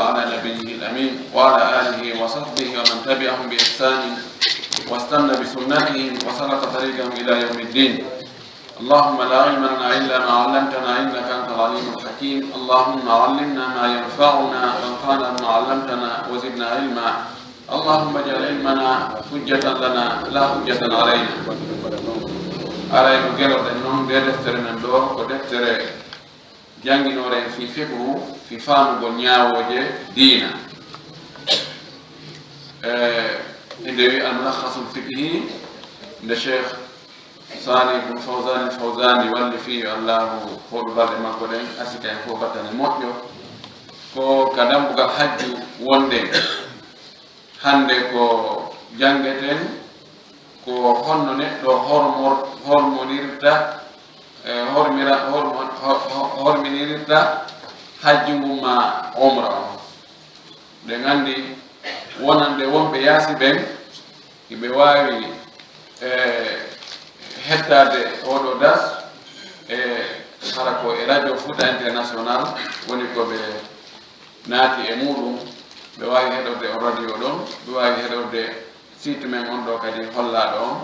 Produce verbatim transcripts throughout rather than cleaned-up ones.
على نبيه الأمين وعلى آله وصحبه ومن تبعهم بإحسان واستن بسنتهم وسلك طريقهم إلى يوم الدين. اللهم لا علم لنا إلا ما علمتنا إنك أنت العليم الحكيم. اللهم علمنا ما ينفعنا وانفعنا بما علمتنا وزدنا علما. اللهم اجعل علمنا حجة لنا لا حجة علينا. Aray no geloɗen noon, nde deftere men ɗo ko deftere jannginoore en fii fiqhu, fii faamugol ñaawooje diina. E, inde wi Al-Mulakhasul Fiqhi, nde Cheikh Salih bun Fawzan Al-Fawzani walli fii, yo Allahu hooɗu balɗe makko ɗen, arsika en fof battane moƴƴo. Ko ka dambugal hajju wonɗen. Hannde ko janngeten ko honno neɗɗo hormor-, hormonirta, e, hormira-, hormo-, ho-, ho-, horminirta hajju ngun maa umra on. Ɗen anndi wonande wonɓe yaasi ɓen, hiɓe waawi, e, hettaade oo ɗoo dars, e, hara ko e Radio Fouta International woni ko ɓe naati e muuɗum, ɓe waawi heɗorde on radio ɗon, ɓe waawi heɗorde site men on ɗo kadi hollaaɗo on.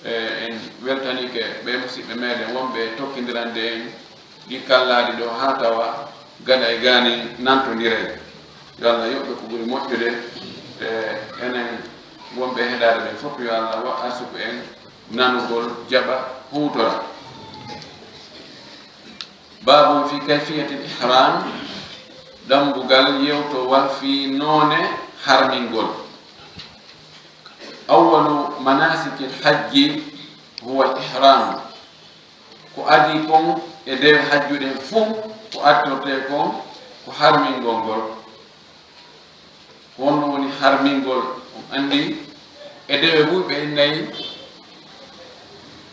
E, en weltanike ɓee musiɓɓe meɗen wonɓe tokkindirande en ɗi kallaaɗi ɗo haa tawa gaɗa e gaani nantondiray. Yo Allah yoɓ ɓe ko ɓuri moƴƴude. E, enen wonɓe heɗaade ɓen fof, yo Allah wa-, arsuku en nanugol, jaɓa, huutora. Babun fi kayfiyatil ihram, dambugal yewtowal fii noone harmingol. Awwalu manasikil hajji huwa al ihram. Ko adii kon e dewe hajju ɗen fuu, ko attortee kon ko harmingol ngol. Ko honno woni harmingol? On anndi e dewe buy ɓe innay,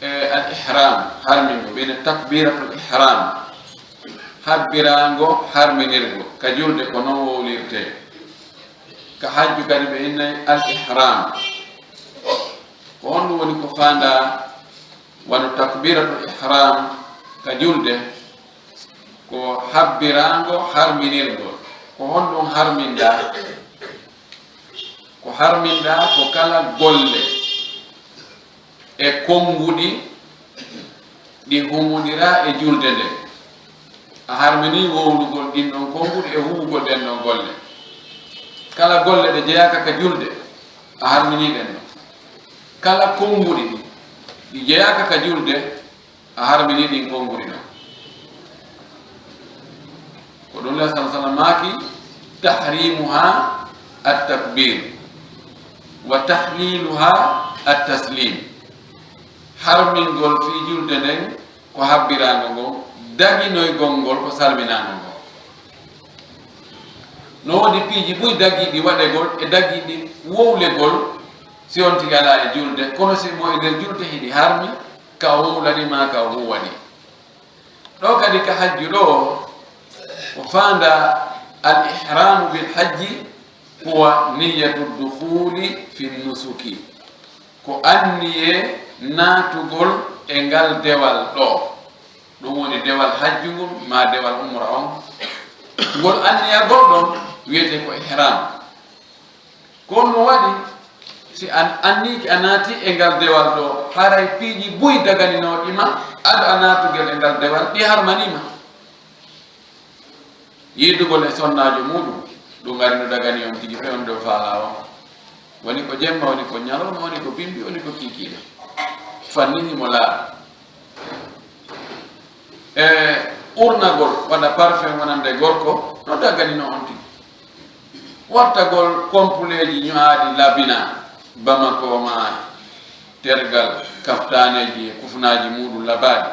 e, al ihram, harmingol, ɓe innay takbiratul ihram, habbiraango harminirgo, ka julde ko non wowlirtee. Ka hajju kadi ɓe innay al ihram. Ko honɗum woni ko faandaa wano takbiratul ihram ka julde? Ko habbiraango harminirgol. Ko honɗum harmindaa? Ko harmindaa ko kala golle e konnguɗi ɗi humondiraa e julde nden. A harminii wowlugol ɗin ɗon konnguɗi e huwugol ɗen ɗon golle. Kala golle ɗe jeyaaka ka julde, a harminii ɗen ɗon. Kala konnguɗi ɗi, ɗi jeyaaka ka julde, a harminii ɗin konnguɗi ɗon. Ko ɗum le sallallahu alaihi wasallam maaki, "Tahrimuha at-takbir, wa tahliluha at-taslim." Harmingol fii julde nden ko habbiraango ngon, daginoygol ngol ko salminaango ngol. No woodi piiji buy dagiiɗi waɗegol e dagiiɗi wowlegol, si on tigi alaa e julde, kono si mo e nder julde hiɗi harmi, ka o wowlani maa ka o huwani. Ɗo kadi ka hajju ɗo, ko faandaa al ihramu bil hajji huwa niyyatu dukhuli fi nusuki. Ko anniyee naatugol e ngal dewal ɗo. Ɗum woni dewal hajju ngun, maa dewal umra on. Ngol anniyagol ɗon wiyetee ko ihram. Ko ɗum waɗi, si an anniike a naati e ngal dewal ɗo, haray piiji buy daganinooɗi ma, ado a naatugel e ngal dewal, ɗi harmanii ma. Yiidugol e sonnaajo muuɗum, ɗum ari no dagani on tigi fay on ɗo faalaa on. Woni ko jemma, woni ko ñalawma, woni ko bimbi, woni ko kiikiiɗe. Fanni himo laaɓi. E urnagol, waɗa parfum wonande gorko, no dagani no on tigi. Wattagol kompuleeji ño'aaɗi labina, Bamako ma, tergal, kaftaaneeji e kufnaaji muuɗum labaaɗi,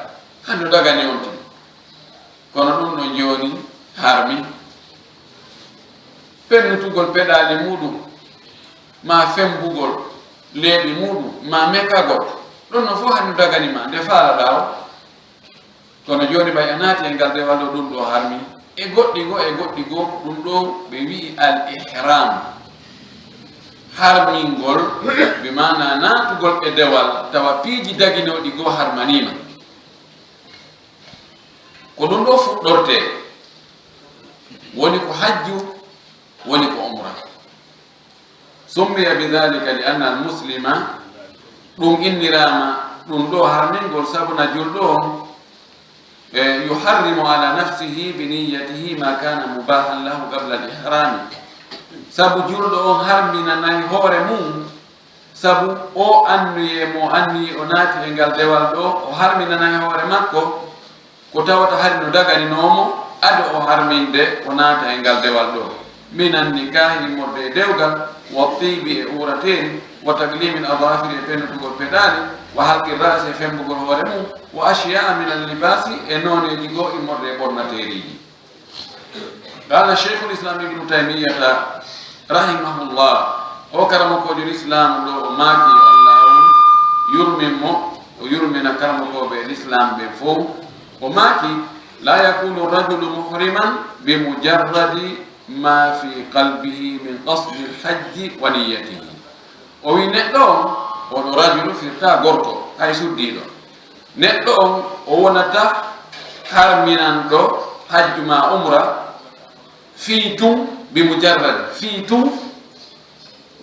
hano dagani on tigi. Kono ɗum ɗon jooni harmi. Pennutugol peɗaali muuɗum, maa femmbugol leeɓi muuɗum, maa mekagol, ɗum ɗon fof hano dagani ma, nde faalaɗaa o. Kono jooni ɓay a naati e ngal dewal ɗo, ɗum ɗo harmi. E goɗɗi goo, e goɗɗi goo, ɗum ɗo ɓe wi'i al ihram. Harmingol, bi maana naatugol e dewal, tawa piiji daginooɗi goo harmanii ma. Ko ɗum ɗo fuɗɗortee. Woni ko hajju woni ko umra. Summiya bidhalika li anna al-muslima, ɗum inniraama ɗum ɗo harmingol sabu na julɗo on, e, yuharrimu ala nafsihi bi niyyatihi ma kana mubahan lahu qabla al-ihrami. Sabu julɗo on harminanay hoore mum, sabu o anniye mo anniyi o naati e ngal dewal ɗo, o harminanay hoore makko ko tawata hari no daganinoo mo ado o harminde o naata e ngal dewal ɗo. Minan nikahi, immorde e dewgal, wa tibi, e uurateeri, wa taklimi al adafiri, e pennutugol peɗaali, wa halqi rasi, e fembugol hoore mum, wa ashiyaa min al libasi, e nooneeji goo immorde e ɓornateeriiji. Qala Sheikhul Islam Ibnu Taymiyata rahimahullah, o karamokoojo Lislaamu ɗo, o maaki, Allahu yurmin mo, o yurmina karamokooɓe Lislaam ɓe fow, o maaki, la yakunu rajulu muhriman bi mujarradi ma fi qalbihi min qasdi al hajji wa niyyatihi. O wi neɗɗo on, oɗo rajulu firta gorko, hay suddiiɗo. Neɗɗo on, o wonata harminanɗo hajju ma umra fii tun, bi mujarrad, fii tun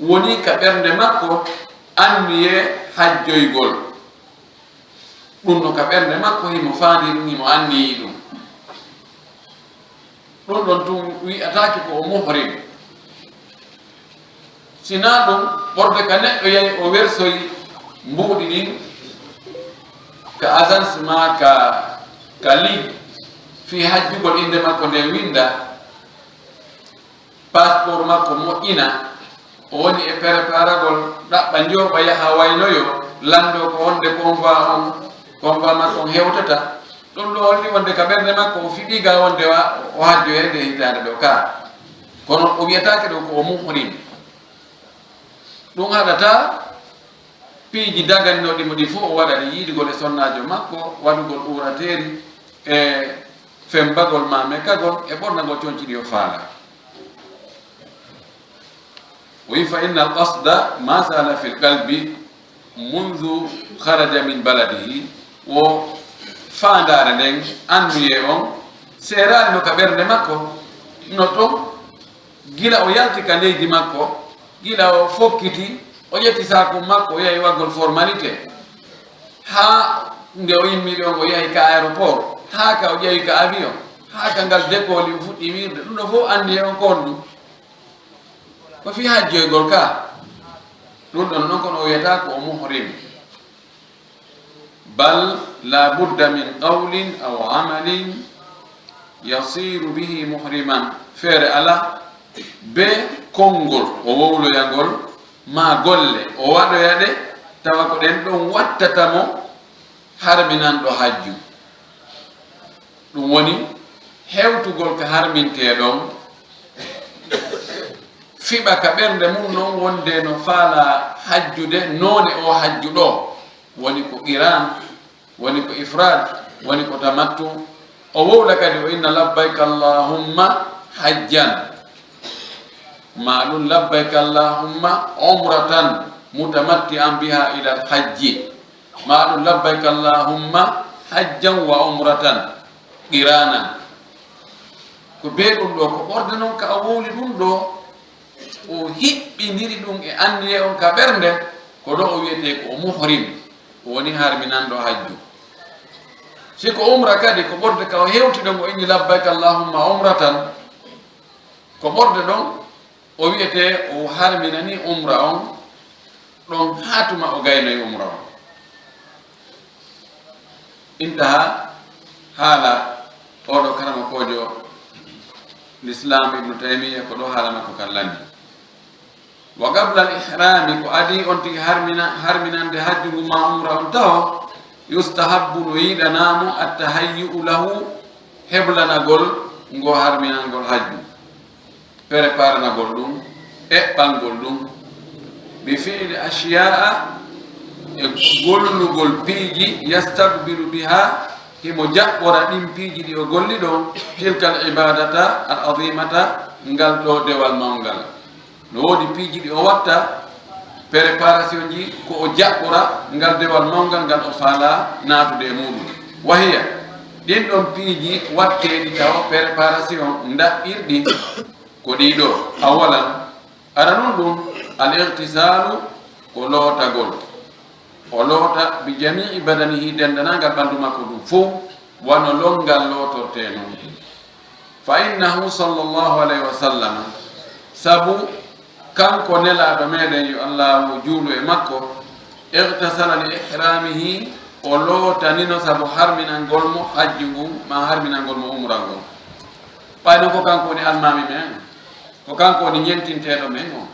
woni ka ɓernde makko anniye hajjoygol. Ɗun no ka ɓernde makko, himo faandi ɗun, himo anniyi ɗun. Ɗun ɗon tun wi'ataake ko o muhrim. Si naa ɗun, ɓorde ka neɗɗo yahi o wersoyi mbuuɗi ɗin ka agence maa ka, ka ligue fii hajjugol innde makko nden winnda, passeport makko moƴƴina, o woni e preparagol, ɗaɓɓa njooɓa yaha waynoyo, lanndoo ko honde convoi on, convoi makko on hewtata. Ɗun ɗoo holli wonde ka ɓernde makko o fiɓii ga wonde wa, o hajjoyay nde hitaande ɗoo ka. Kono o wi'ataake ɗoo ko o muhrim. Ɗun haɗataa piiji daganooɗi mo ɗi fow o waɗa ɗi, yiidugol e sonnaajo makko, waɗugol uurateeri, e fembagol maa mekkagol, e ɓornagol conci ɗi o faalaa. O wi'i, fa inna al qasda ma zala fi l qalbi mundu kharaja min baladihi, wo faandaare nden, anniye on, seeraali no ka ɓernde makko, no ton, gila o yalti ka leydi makko, gila o fokkiti, o ƴetti saaku makko, o yahi waggol formalité, haa nde o immiri on, o yahi ka aéroport, haa ka o ƴawi ka avion, haa ka ngal dekooli o fuɗɗi wiirde, ɗun ɗoo fow anniye on ko honɗun? Ko fii hajjoygol ka. Ɗun ɗon non kono o wi'ataa ko o muhrim. Bal la budda min qawlin aw amalin yasiru bihi muhriman. Feere alaa, bee konngol o wowloyagol, maa golle o waɗoya ɗe, tawa ko ɗen ɗon wattata mo harminanɗo hajju. Ɗun woni hewtugol ka harmintee ɗon, fiɓa ka ɓernde mun non wonde no faalaa hajjude noone oo hajju ɗoo, woni ko qiran, woni ko ifrad, woni ko tamattu. O wowla kadi o inna labbayka allahumma hajjan, maa ɗun labbayka allahumma umratan mutamatti'an biha ila al hajji. Maa ɗun labbayka allahumma hajjan wa umratan qiranan. Ko bee ɗun ɗoo, ko ɓorde non ka o wowli ɗun ɗoo, o hiɓɓindiri ɗun e anniye on ka ɓernde, ko ɗoo o wi'etee ko o muhrim, ko woni harminanɗo hajju. Si ko umra kadi, ko ɓorde ka o hewti ɗon o inni labbayka allahumma umratan, ko ɓorde ɗon o wi'etee o harminani umra on, ɗon haa tuma o gaynoyi umra on. Intaha haala oɗo karamokoojo Lislaam Ibnu Taymiya, ko ɗoo haala makko kan lanni. Wa qabla al ihrami, ko adii on tigi harmina-, harminande hajju ngun maa umra on taho, yustahabbu, no yiɗanaa mo, at tahayyu'u lahu, heblanagol ngo harminangol hajju. Preparanagol ɗun, eɓɓangol ɗun, bi fi'li ashiya'a, e gollugol piiji, yastaqbilu biha, himo jaɓɓora ɗin piiji ɗi o golli ɗon, tilkal ibadata al azimata, ngal ɗoo dewal mawngal. No woodi piiji ɗi o watta, préparation ji, ko o jaɓɓora ngal dewal mawngal ngal o faalaa naatude e muuɗum. Wahiya, ɗin ɗon piiji watteeɗi tawa préparation ndaɓɓirɗi, Ko ɗiɗo, awalan, aranun ɗum, al-ightisalu, ko lootagol. O loota bi jami'i badanihi, denndaangal ɓanndu makko ndun fow, wano lonngal lootortee non. Fa innahu sallallahu alayhi wa sallam, sabu kanko Nelaaɗo meɗen, yo Allaahu juulu e makko, ightasala li ihramihi, o lootanino sabu harminangol mo hajju ngun, maa harminangol mo umra ngun. Ɓay non ko kanko woni almaami men, ko kanko woni ñentinteeɗo men on.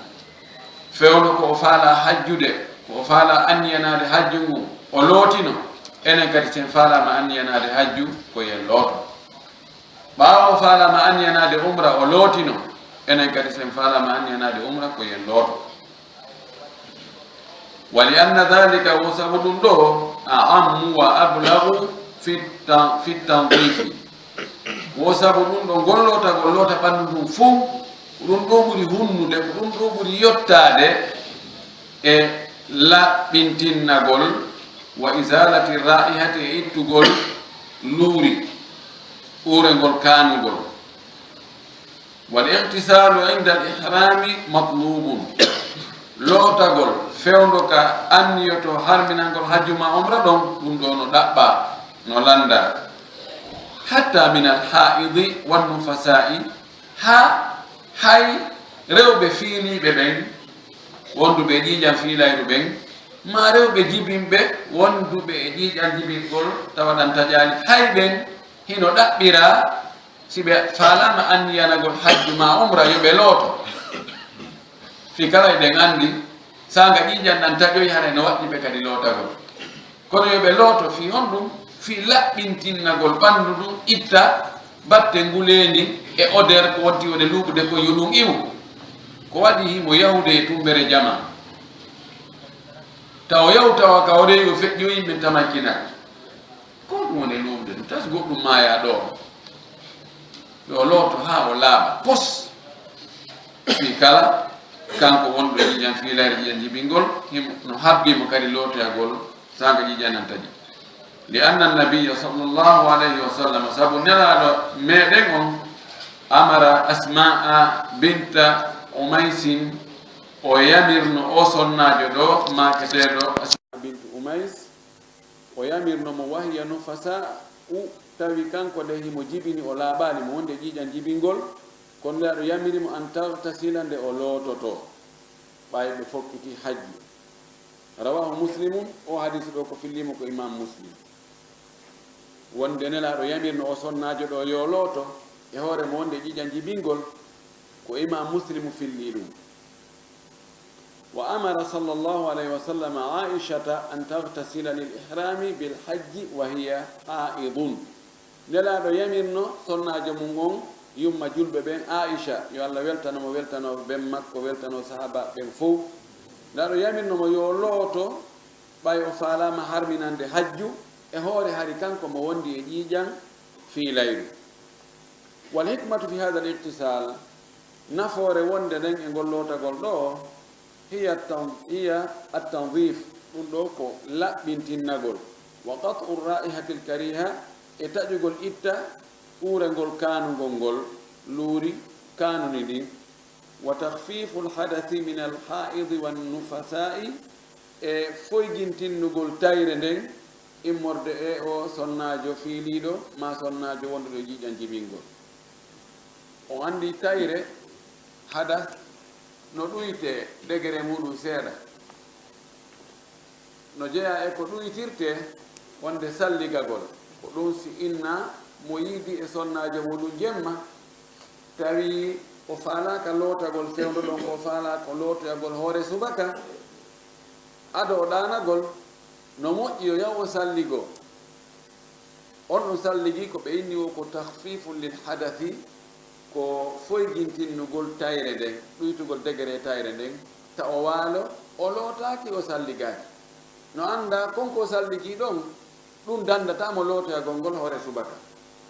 Fewndo ko o faalaa hajjude, ko o faalaa anniyanaade hajju ngun, o lootino. Enen kadi, si en faalaama anniyanaade hajju, ko yo en looto. Ɓaawo o faalaama anniyanaade umra, o lootino. Enen kadi, si en faalaama anniyanaade umra, ko yo en looto. Wa li anna dhalika, wo sabu ɗum ɗo, a'ammu wa ablagu fi ta-, fi tanzifi. Wo sabu ɗum ɗo, ngol lootagol loota ɓanndu ndun fow, ko ɗum ɗo ɓuri hunnude, ko ɗum ɗo ɓuri yottaade e laɓɓintinnagol, wa izalati ra'ihati, e ittugol luuri, uurengol kaanugol. Wal ightisalu inda al ihrami matlubun. Lootagol fewndo ka anniyoto harminangol hajju maa umra ɗon, ɗum ɗo no ɗaɓɓaa, no lanndaa. Hatta min al haidi wan nufasa'i, haa hay rewɓe fiiliiɓe ɓen, wonduɓe e ƴiiƴan fiilayru ɓen, maa rewɓe jibinɓe, wonduɓe e ƴiiƴan jibingol, tawa ɗan taƴaali, hay ɓen hino ɗaɓɓiraa, si ɓe faalaama anniyanagol hajju maa umra, yo ɓe looto. Fii kala eɗen anndi, saanga ƴiiƴan ɗan taƴoyi, haray no waɗɗi ɓe kadi lootagol. Kono yo ɓe looto fii honɗum? Fii laɓɓintinnagol ɓanndu ndun, itta batte nguleendi e odeur ko wonti wode luuɓude kon, yo ɗum iwu. Ko waɗi himo yahude e tummbere jamaa. Taw yahu tawa ka o rewi o feƴƴoyi, men tamankinaaki. Ko ɗum woni luuɓude ɗum, tas goɗɗum maayaa ɗoo. Yo looto haa o laaɓa pos. Fii kala kanko wonɗo e ƴiiƴan fiilayre, ƴiiƴan jibingol, himo no habbii mo kadi lootoyagol saanga ƴiiƴan nan taƴi. Li anna nabiyya sallallahu alayhi wa sallam, sabu Nelaaɗo meɗen on, amara Asma'a binta Umaysin, o yamirno o sonnaajo ɗo, maaketeeɗo Asma'a bintu Umays, o yamirno mo, wa hiya nufasa'u, tawi kanko de himo jibini, o laaɓaali mo wonde ƴiiƴan jibingol, kono Nelaaɗo yamiri mo an taghtasila, nde o loototo, ɓay ɓe fokkiti hajju. Rawahu Muslimun, o hadiisu ɗo ko fillii mo ko Imaam Muslim. Wonde Nelaaɗo yamirno o sonnaajo ɗo yo looto e hoore mo wonde ƴiiƴan jibingol, ko Imaam Muslimu fillii ɗum. Wa amara sallallahu alayhi wa sallam Aishata an taghtasila lil ihrami bil hajji wa hiya haidun. Nelaaɗo yamirno sonnaajo mum on, yumma julɓe ɓen, Aisha, yo Allah weltano mo, weltano ben makko, weltano sahaabaaɓe ɓen fow. Nelaaɗo yamirno mo yo looto, ɓay o faalaama harminande hajju, e hoore hari kanko mo wondi e ƴiiƴan fiilayru. Wal hikmatu fi hadha al ightisal, nafoore wonde nden e ngol lootagol ɗo, hiya tan-, hiya at-tanzif, ɗum ɗo ko laɓɓintinnagol, wa qat'u ra'ihati al-kariha, e taƴugol itta uurengol kaanungol ngol, luuri kaanuni ndin, wa takhfifu al-hadathi min al-haidi wan nufasa'i, e foygintinnugol tayre nden immorde e o sonnaajo fiiliiɗo maa sonnaajo wonduɗo e ƴiiƴan jibingol. On anndi tayre, hadath, no ɗuytee, degere muɗum seeɗa. No jeyaa e ko ɗuytirtee wonde salligagol. Ko ɗum si inna mo yiidi e sonnaajo muɗum jemma, tawi o faalaaka lootagol fewndo ɗon, ko o faalaa ko lootoyagol hoore subaka, ado o ɗaanagol, no moƴƴi yo yahu o salligo. On ɗum salligi ko ɓe inni o ko takhfifun lil hadathi, ko foygintinnugol tayre nden, ɗuytugol degere tayre nden, ta o waalo, o lootaaki, o salligaaki. No annda kon ko salligi ɗon, ɗum danndata mo lootoyagol ngol hoore subaka,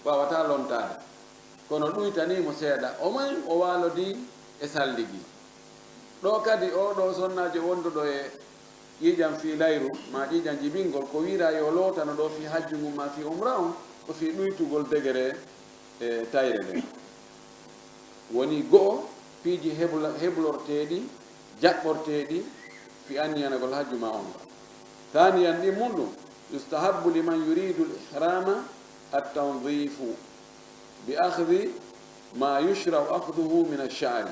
waawataa lontaade. Kono ɗuytanii mo seeɗa, o may, o waalodii e salligi. Ɗo kadi, oo ɗoo sonnaajo wonduɗo e ƴiiƴan fiilayru, maa ƴiiƴan jibingol, ko wiiraa yo lootano ɗoo fii hajju ngun maa fii umra on, ko fii ɗuytugol degere e tayre nden. Woni go'o piiji hebla-, heblorteeɗi, jaɓɓorteeɗi, fi anniyanagol hajju ma umra. Thaniyan, ɗimmun ɗum, yustahabbu liman yuridu al-ihrama at-tanzifu bi akhdi ma yushra'u akhduhu min ash-sha'ri.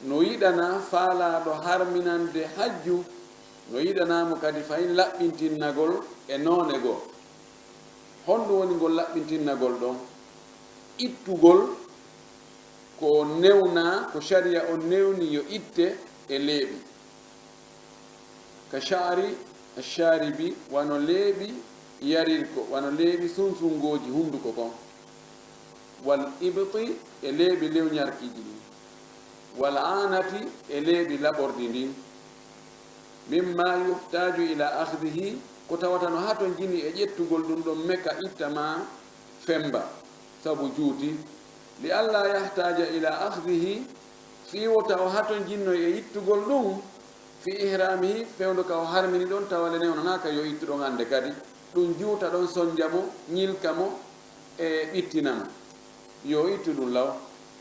No yiɗanaa faalaaɗo harminande hajju, no yiɗanaa mo kadi fahin laɓɓintinnagol e noone goo. Honɗum woni ngol laɓɓintinnagol ɗon? Ittugol ko newnaa, ko shari'a on newni yo itte e leeɓi. Ka sha'ri ash-sharibi, wano leeɓi yarirko, wano leeɓi sunsungooji hunduko kon. Wal ibti, e leeɓi lewnyarkiiji ɗin. Wal aanati, e leeɓi laɓordi ndin. Mimma yuhtaju ila akhdihi, ko tawata no hatonjini e ƴettugol ɗum ɗon meka itta ma femba, sabu juuti. Li alla yahtaja ila akhdihi, fii wota o hatonjinno e ittugol ɗum, fi ihramihi, fewndo ka o harmini ɗon, tawa le newnanaaka yo ittu ɗon hannde kadi. Ɗum juuta ɗon, sonja mo, ñilka mo, e ɓittina mo. Yo ittu ɗum law.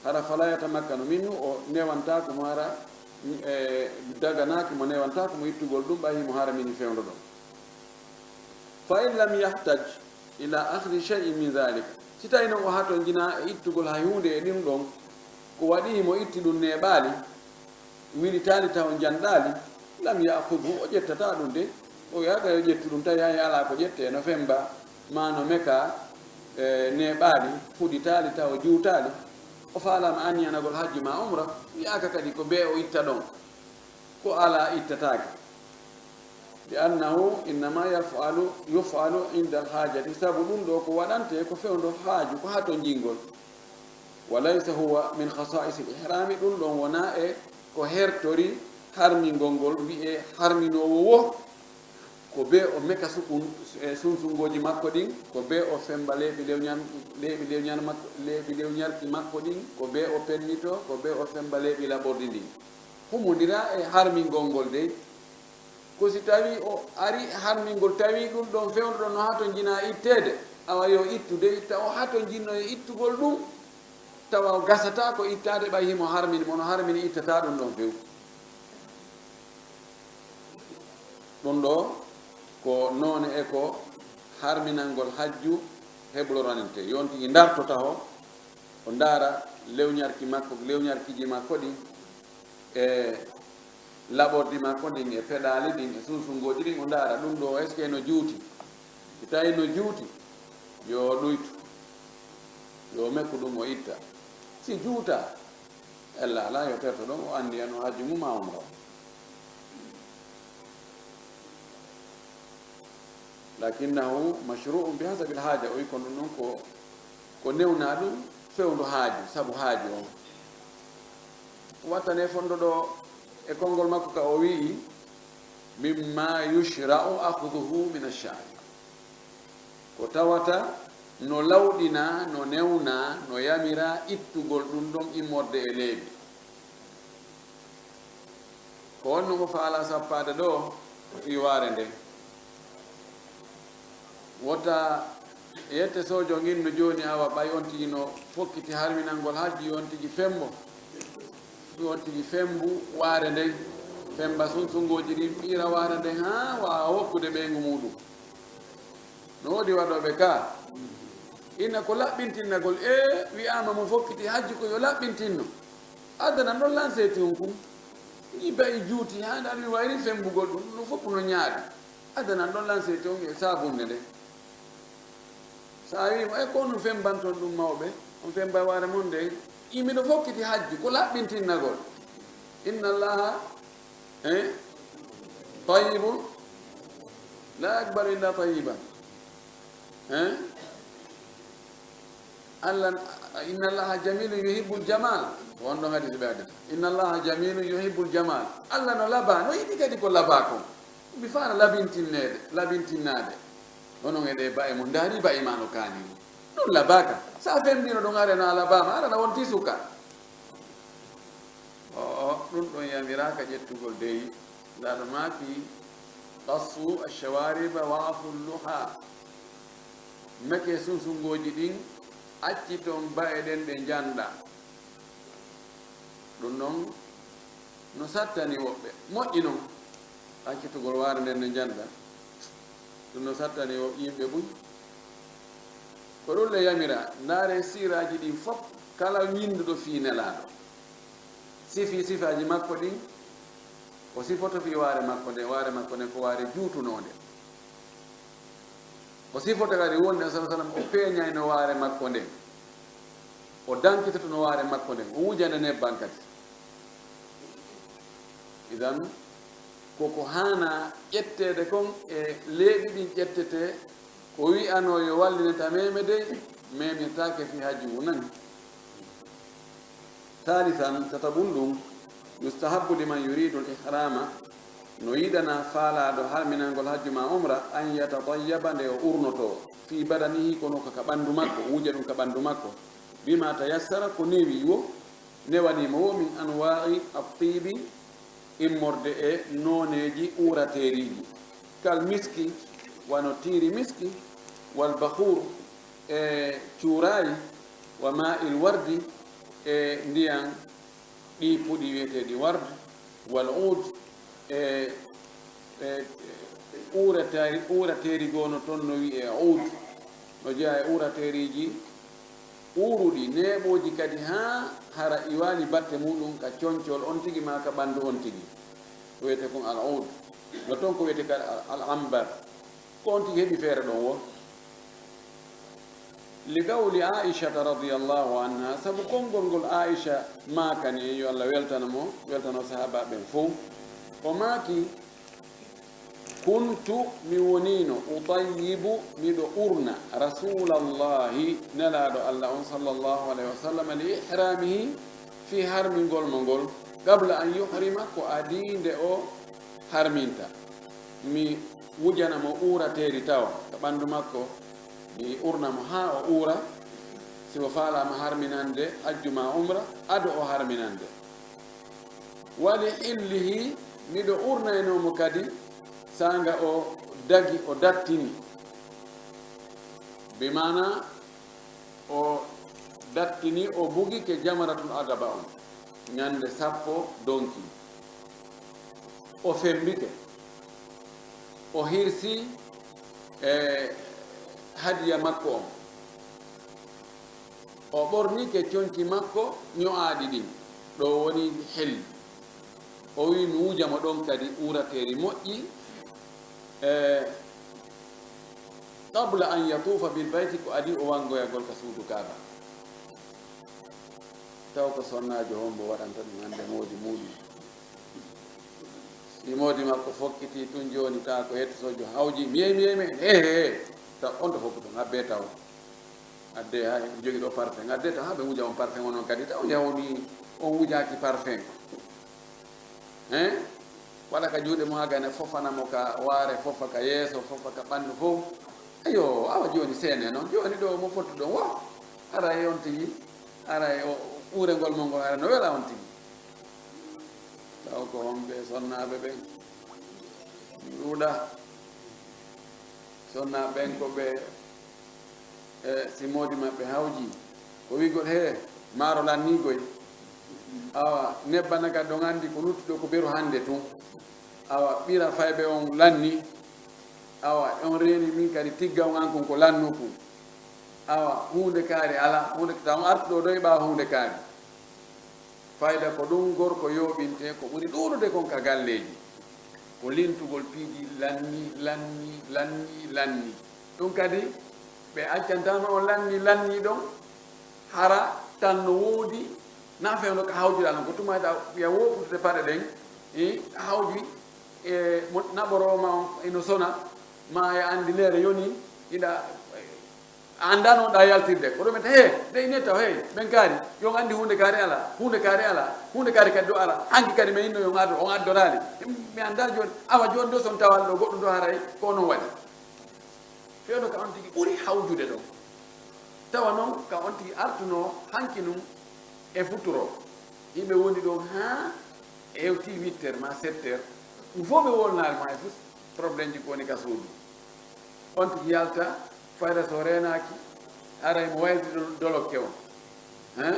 Hara fala yatamakkanu minhu, o newantaako mo hara, e, daganaaki mo, newantaako mo ittugol ɗum, ɓay himo harmini fewndo ɗon. Fa in lam yahtaj ila akhdi shay'in min dhalik. Si tawi non o hatonjinaa e ittugol hay huunde e ɗum ɗon, ko waɗi himo itti ɗum neeɓaali, wilitaali taw njanɗaali, lam ya'khudhu, o ƴettataa ɗum de. O yaaka yo ƴettu ɗum tawi hay alaa ko ƴettee, no femba, maa no meka, e, neeɓaali, fuɗitaali taw juutaali. O faalaama anniyanagol hajju maa umra, wi'aaka kadi ko bee o itta ɗon. Ko alaa ittataake. Li annahu innama yaf'alu, yuf'alu inda al-hajati, sabu ɗum ɗo ko waɗantee ko fewndo haaju, ko hatonjingol. Wa laysa huwa min khasa'is al-ihrami, ɗum ɗon wonaa e ko hertori harmingol ngol, wi'ee harminoowo wo, ko bee o meka sukun, e sunsungooji makko ɗin, ko bee o femba leeɓi lewñan-, leeɓi lewñan makko, leeɓi lewñarki makko ɗin, ko bee o pennitoo, ko bee o femba leeɓi laɓorɗi ndin. Humondiraa e harmingol ngol dey. Ko si tawii o ari harmingol, tawii ɗum ɗon fewndo ɗon no hatonjinaa itteede, awa yo ittu dey, tawa o hatonjinno e ittugol ɗum, tawa o gasataa ko ittaade, ɓay himo harmini, mo no harmini ittataa ɗum ɗon few. Ɗum ɗo ko noone e ko harminangol hajju hebloraninte. Yo on tigi ndarto taho, o ndaara lewñarki makko, lewñarkiiji makko ɗin, e laɓordi makko ndin, e peɗaali ɗin, e sunsungooji ɗin, o ndaara ɗum ɗo, est-ce que no juuti? Si tawi no juuti, yo ɗuytu, yo mekku ɗum, o itta. Si juuta, ella alaa, yo terto ɗon, o anndi ano hajju mum maa umra. Lakinnahu mashru'un bi hasabil haja, o wi kon ɗum ɗon ko, ko newnaa ɗum fewndo haaju, sabu haaju on. Wattane fondo ɗo e konngol makko ka o wi'i, mimma yushra'u akhduhu min ash-sha'r. Ko tawata no lawɗinaa, no newnaa, no yamiraa ittugol ɗum ɗon immorde e leeɓi. Ko honno mo faalaa sappaade ɗo fii waare nden? Wota yette sojo ngin no jooni, awa ɓay on tigi no fokkiti harminangol hajju, yo on tigi fembo, yo on tigi fembu waare nden, femba sunsungooji ɗin, ɓiira waare nden haa waawa woppude ɓeyngu muuɗum. No woodi waɗooɓe ka, ina ko laɓɓintinnagol, e wi'aama mo fokkiti hajju ko yo laɓɓintinno. Adanan ɗon lanseeti on kun. Ni bayi juuti, haa ɗan mi wayri fembugol ɗum, no fof no ñaaɗi. Adanan ɗon lanseeti on e saabunde nde. So a wii mo, e ko on fembanton ɗum mawɓe, on femba waare mon nde, i miɗo fokkiti hajju, ko laɓɓintinnagol. Inna Allaha, eh, tayyibun, la yaqbalu illa tayyiban. Eh? Allah, inna Allaha jamilun yuhibbul jamal. Ko on ɗon hadisi ɓe addata. Inna Allaha jamilun yuhibbul jamal. Allah no labaa, no yiɗi kadi ko labaa kon. Mi faala labintinneede, labintinnaade. Onon e ɗe ba'e mo ndaari ba'e ma no kaaniri. Ɗum labaaka. Sa fembino ɗum are no a labaama, ara na wonti suka. O, o, ɗum ɗon yamiraaka ƴettugol dey. Ndaa ɗo maaki, qassu ash-shawariba wa afu luha. Meke sunsungooji ɗin, acci ton ba'e ɗen ɗe njanɗa. noon no sattani woɓɓe. Moƴƴi noon, accitugol waare nden no njannda, ɗum no sattani wo-, yimɓe buy. Ko ɗum le yamira, ndaare siiraaji ɗin fof, kala winnduɗo fii Nelaaɗo, sifii sifaaji makko ɗin, o sifoto fii waare makko nden, waare makko nden ko waare juutunoonde. O sifoto kadi wonde, sallallahu alaihi wasallam, o peeñayno waare makko nden, o dankitoto no waare makko nden, o wujande nebban kadi. Idan, koko haana ƴetteede kon e leeɓi ɗin ƴettetee, ko wi'anoo yo walline tameeme dey, meemitaake fii hajju ngu nani. Thalithan, tataɓun ɗum, yustahabbu liman yuridu al-ihrama, no yiɗanaa faalaaɗo harminangol hajju maa umra, an yatatayyaba, nde o urnotoo, fii badanihi, kono ko ka ɓanndu makko, wuja ɗum ka ɓanndu makko, bima tayassara, ko newi wo, newanii mo wo, min anwa'i at-tibi, immorde e nooneeji uurateeriiji, kal miski, wano tiiri miski, wal bakhur, e cuuraay, wa ma'il wardi, e ndiyan ɗii puɗi wi'eteeɗi ward, wal oud, e, e uurateeri, uurateeri goo no ton no wi'ee oud, no jeyaa e uurateeriiji uuruɗi, neeɓooji kadi, haa hara iwaali batte muuɗum ka concol on tigi maa ka ɓanndu on tigi. Ko wi'etee kon al oud. No ton ko wi'etee kadi al, al ambar. Ko on tigi heɓi feere ɗon wo. Li qawli Aishata radiyallahu anha, sabu konngol ngol Aisha maakani, yo Allah weltano mo, weltano sahaabaaɓe ɓen fow. O maaki, kuntu, mi woniino, utayyibu, miɗo urna, Rasuulallahi, Nelaaɗo Allah on, sallallahu alayhi wa sallam, li ihramihi, fii harmingol mo ngol, qabla an yuhrima, ko adii nde o harminta. Mi wujana mo uurateeri tawa ka ɓanndu makko, mi urna mo haa o uura, si o faalaama harminande hajju maa umra, ado o harminande. Wa li hillihi, miɗo urnaynoo mo kadi, saanga o dagi, o dattini. Bi maana, o dattini, o bugike jamaratul aqaba on, ñande sappo donki. O fembike. O hirsi e hadiya makko on. O ɓornike conci makko ño'aaɗi ɗin, ɗo woni helli. O wi'i, mi wuja mo ɗon kadi uurateeri moƴƴi, e, qabla an yatuufa bil bayti, ko adii o wangoyagol ka suudu Kaaba. Taw ko sonnaajo hombo waɗanta ɗum hannde moodi muuɗum? Si moodi makko fokkiti tun jooni, tawa ko hettosojo hawji, mi yehi, mi yehi, mi yehi. He, he, he. Taw on to fokkuto, ngabbe taw. Adde ha en jogi ɗo parfum. Adde taw ha ɓe wuja on parfum onon kadi. Taw yawni on wujaaki parfum. Hein? Waɗa ka juuɗe mo ha gane fofana mo ka waare, fofa ka yeeso, fofa ka ɓandu fof. Ayo, awa jooni seene noon. Jooni ɗo mo fottuɗon wo. Ara e on tigi. Ara e o, uurengol mo ngol, ara no wela on tigi. Taw ko wonɓe sonnaaɓe ɓen ɗuuɗa. Sonnaaɓe ɓen ko ɓe, e, si moodi maɓɓe hawji, ko wi'gol, "He, maaro lanniigoy." Awa, nebbana kadi ɗon anndi ko luttuɗo ko beru hannde tun. Awa, ɓira fayɓe on lanni. Awa, on reeni min kadi tigga on an kun ko lannuku. Awa, huunde kaari alaa, huunde, taw on artuɗo ɗo e ɓaawo huunde kaari. Fayda ko ɗum gorko yooɓinte ko ɓuri ɗuuɗude kon ka galleeji. Ko lintugol piiji lanni, lanni, lanni, lanni. Ɗum kadi ɓe accantaama on lanni, lanni ɗon, hara tan no woodi, na fewndo ka hawjira non. Ko tuma ta wiya wooɓutude paɗe ɗen, e hawji e mo naɓoroo ma on ino sona, ma e anndi leere yoni, iɗa A anndaa no wonɗaa yaltirde. Ko ɗum en, he, de ine taw, he, ɓen kaari, yo on anndi huunde kaari alaa, huunde kaari alaa, huunde kaari kadi ɗo alaa. Hanki kadi mi inno yo on addo, on addoraali. Mi anndaa jooni, awa jooni ɗo son tawal ɗo goɗɗum ɗo haray ko onon waɗi. Fewndo ka on tigi ɓuri hawjude ɗo. Tawa noon ka on tigi artunoo hanki nun e futuro. Yimɓe woni ɗon haa hewti huit heures ma sept heures. Ɗum fof ɓe wolnaali ma e fof problème ji ko woni ka suudu. On tigi yalta, fayda so reenaaki, haray mo wayliti dolokke on. Hein?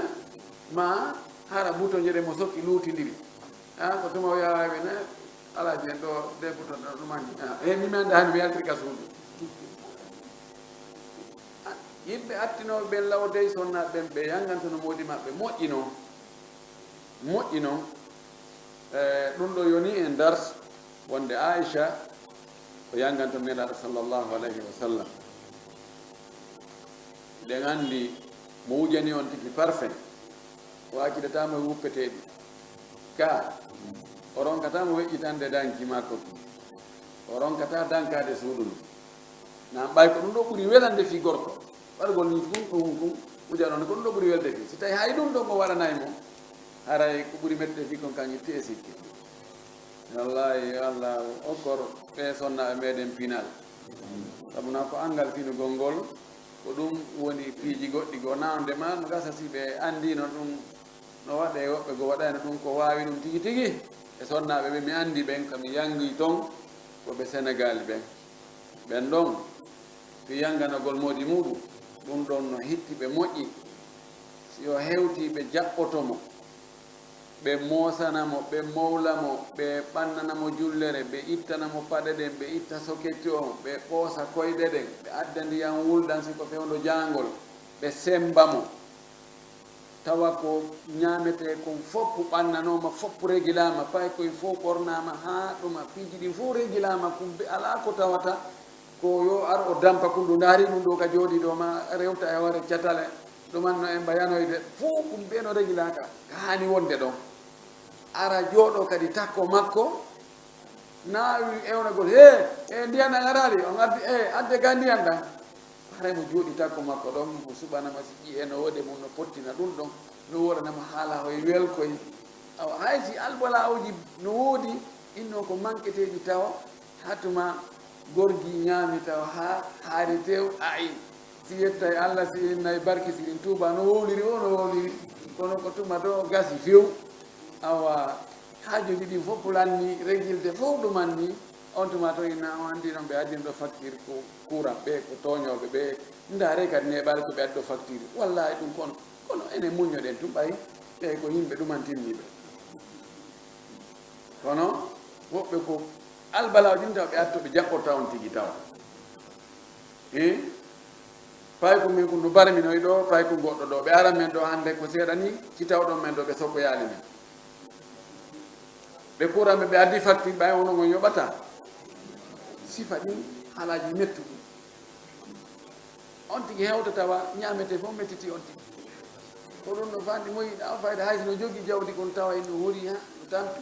Ma Hara bouton je ɗe mo sokki luutindiri. Ah, ko tuma o yaha ɓe ne, alaaji en ɗo, de bouton ɗo ɗum anndi. Ah, e mi mi annda hannde mi yaltiri ka suudu. Ah, yimɓe attinooɓe ɓen law dey sonnaaɓe ɓen, ɓe yanngantono moodi maɓɓe moƴƴi non. Moƴƴi non. Eh, ɗum ɗo yoni en dars wonde Aisha ko yannganto Nelaaɗo sallallahu alayhi wa sallam. Eɗen anndi mo wujani on tigi parfum, o accitata mo e wuppeteeɗi. Ka, o ronkata mo weƴƴitande danki makko ki. O ronkata dankaade suudu ndu. Nan ɓay ko ɗum ɗo ɓuri welande fii gorko. Waɗugol nii ɗum, ɗum, ɗum, wujano ni ko ɗum ɗo ɓuri welde fii. Si tawi hay ɗum ɗo mo waɗanay mo, haray ko ɓuri mettude fii kon kan itti e sikke. Wallahi, yo Allah okkor ɓe sonnaaɓe meɗen pinal. Sabu na ko anngal finugol ngol, ko ɗum woni piiji goɗɗi goo. Na on de ma no gasa si ɓe anndino ɗum no waɗe, woɓɓe goo waɗayno ɗum ko waawi ɗum tigi tigi. E sonnaaɓe ɓe mi anndi ɓen, ka mi yanngi ton, ko ɓe Senegaali ɓen. Ɓen ɗon, fii yannganagol moodi muuɗum, ɗum ɗon no hitti ɓe moƴƴi. Si o hewtii, ɓe jaɓɓoto mo, ɓe moosana mo, ɓe mowla mo, ɓe ɓannana mo jullere, ɓe ittana mo paɗe ɗen, ɓe itta soketi on, ɓe ɓoosa koyɗe ɗen, ɓe adda ndiyan wuldan si ko fewndo jaangol, ɓe semmba mo. Tawa ko ñaametee kon fof ɓannanooma, fof regilaama, paykun fof ɓornaama haa ɗuma, piiji ɗin fof regilaama, kumbi alaa ko tawata ko yo ar o dampa kundu, ndaari ɗum ɗo ka jooɗii ɗo, ma rewta e hoore catale, ɗuman no en mbayanoyde, fof kumbi no regilaaka, ka haani wonde ɗon. Ara jooɗo kadi takko makko, na ewnagol, "He, e ndiyan an araali?" On addi, "E, adde ga ndiyan ɗan." Haray mo jooɗi takko makko ɗon, mo suɓanama si ƴi'e no woodi mum no pottina ɗum ɗon, no woɗanamo haala hoy welkoy. Awa, hay si albala'uuji no woodi, ɗin ɗon ko manketeeji taw, hatuma gorgi ñaami taw haa haari tew, a'i. Si yettay Allah, si innay barki, si ɗin tuuba no wowliri o, no wowliri. Kono ko tuma ɗo gasi few. Awa, haajuuji ɗin fof pulanni, regilde fof ɗumanni. On tuma to ina o anndi noon ɓe addino ɗo facture ko courant ɓe, ko tooñooɓe ɓe. Ndaare kadi neeɓaali ko ɓe addi ɗo facture. Wallahi ɗum kono, kono enen muññoɗen tun ɓay ɓe ko yimɓe ɗumantinniiɓe. Kono woɓɓe ko albala'uuji ɗin taw ɓe atto ɓe jaɓɓorta on tigi taw. Eh? Paykun min kun no barminoy ɗo, paykun goɗɗo ɗo. Ɓe aran men ɗo hannde ko seeɗa ni, si tawɗon men ɗo ɓe sokkoyaali men. Ɓe kuuran ɓe, ɓe addi facture ɓay onon on yoɓata. Sifa ɗin haalaaji mettuɗi. On tigi hewta tawa ñaametee fof mettiti on tigi. Ko ɗum no fanɗi mo yiɗa o fayda hay si no jogii jawdi kon tawa en no hori ha, no tampi.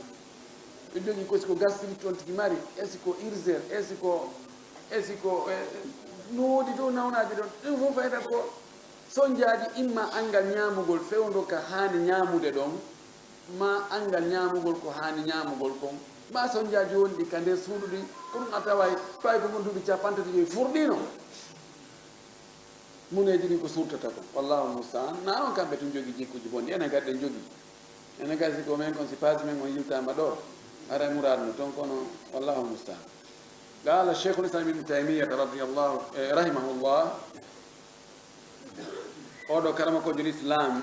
Ɓe jogii ko si ko gastrique on tigi mari, e si ko ulcère, e si ko, e si ko, e, no woodi ɗo nawnaaji ɗon. Ɗum fof fayda ko sonjaaji imma anngal ñaamugol fewndo ka haani ñaamude ɗon, ma anngal ñaamugol ko haani ñaamugol kon, ma sonjaaji wonɗi ka nder suudu ɗin, ko ɗum a taway, fay ko ngon duuɓi capanɗe tati joyi furɗiino. Muneeji ɗin ko surtata kon. Wallahu musta'an. Na on kamɓe tun jogii jikkuuji bonɗi, enen kadi ɗen jogii. Enen kadi si ko men kon, si paasi men on yiltaama ɗo, haray muraadu no ton kono, wallahu musta'an. Qala Sheikhul Islam Ibn Taymiyyah radiyallahu, eh, rahimahullah, oɗo karamokoojo Lislaam,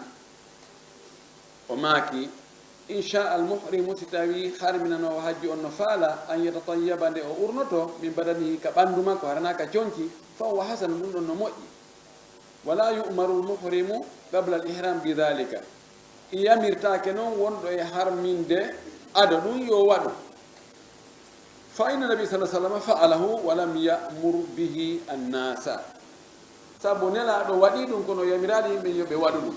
o maaki, "In sha al muhrimu, si tawi harminanoowo hajju on no faala, an yatatayyaba, nde o urnoto, min badanihi, ka ɓanndu makko, harana ka conci, fa huwa hasan, ɗum ɗon no moƴƴi. Wala yu'maru al muhrimu qabla al ihram bi dhalika." I yamirtaake non wonɗo e harminde ado ɗum yo waɗu. Fa inna nabi sallallahu alaihi wasallam fa'alahu wa lam ya'mur bihi annasa. Sabu Nelaaɗo waɗi ɗum, kono o yamiraali yimɓe yo ɓe waɗu ɗum.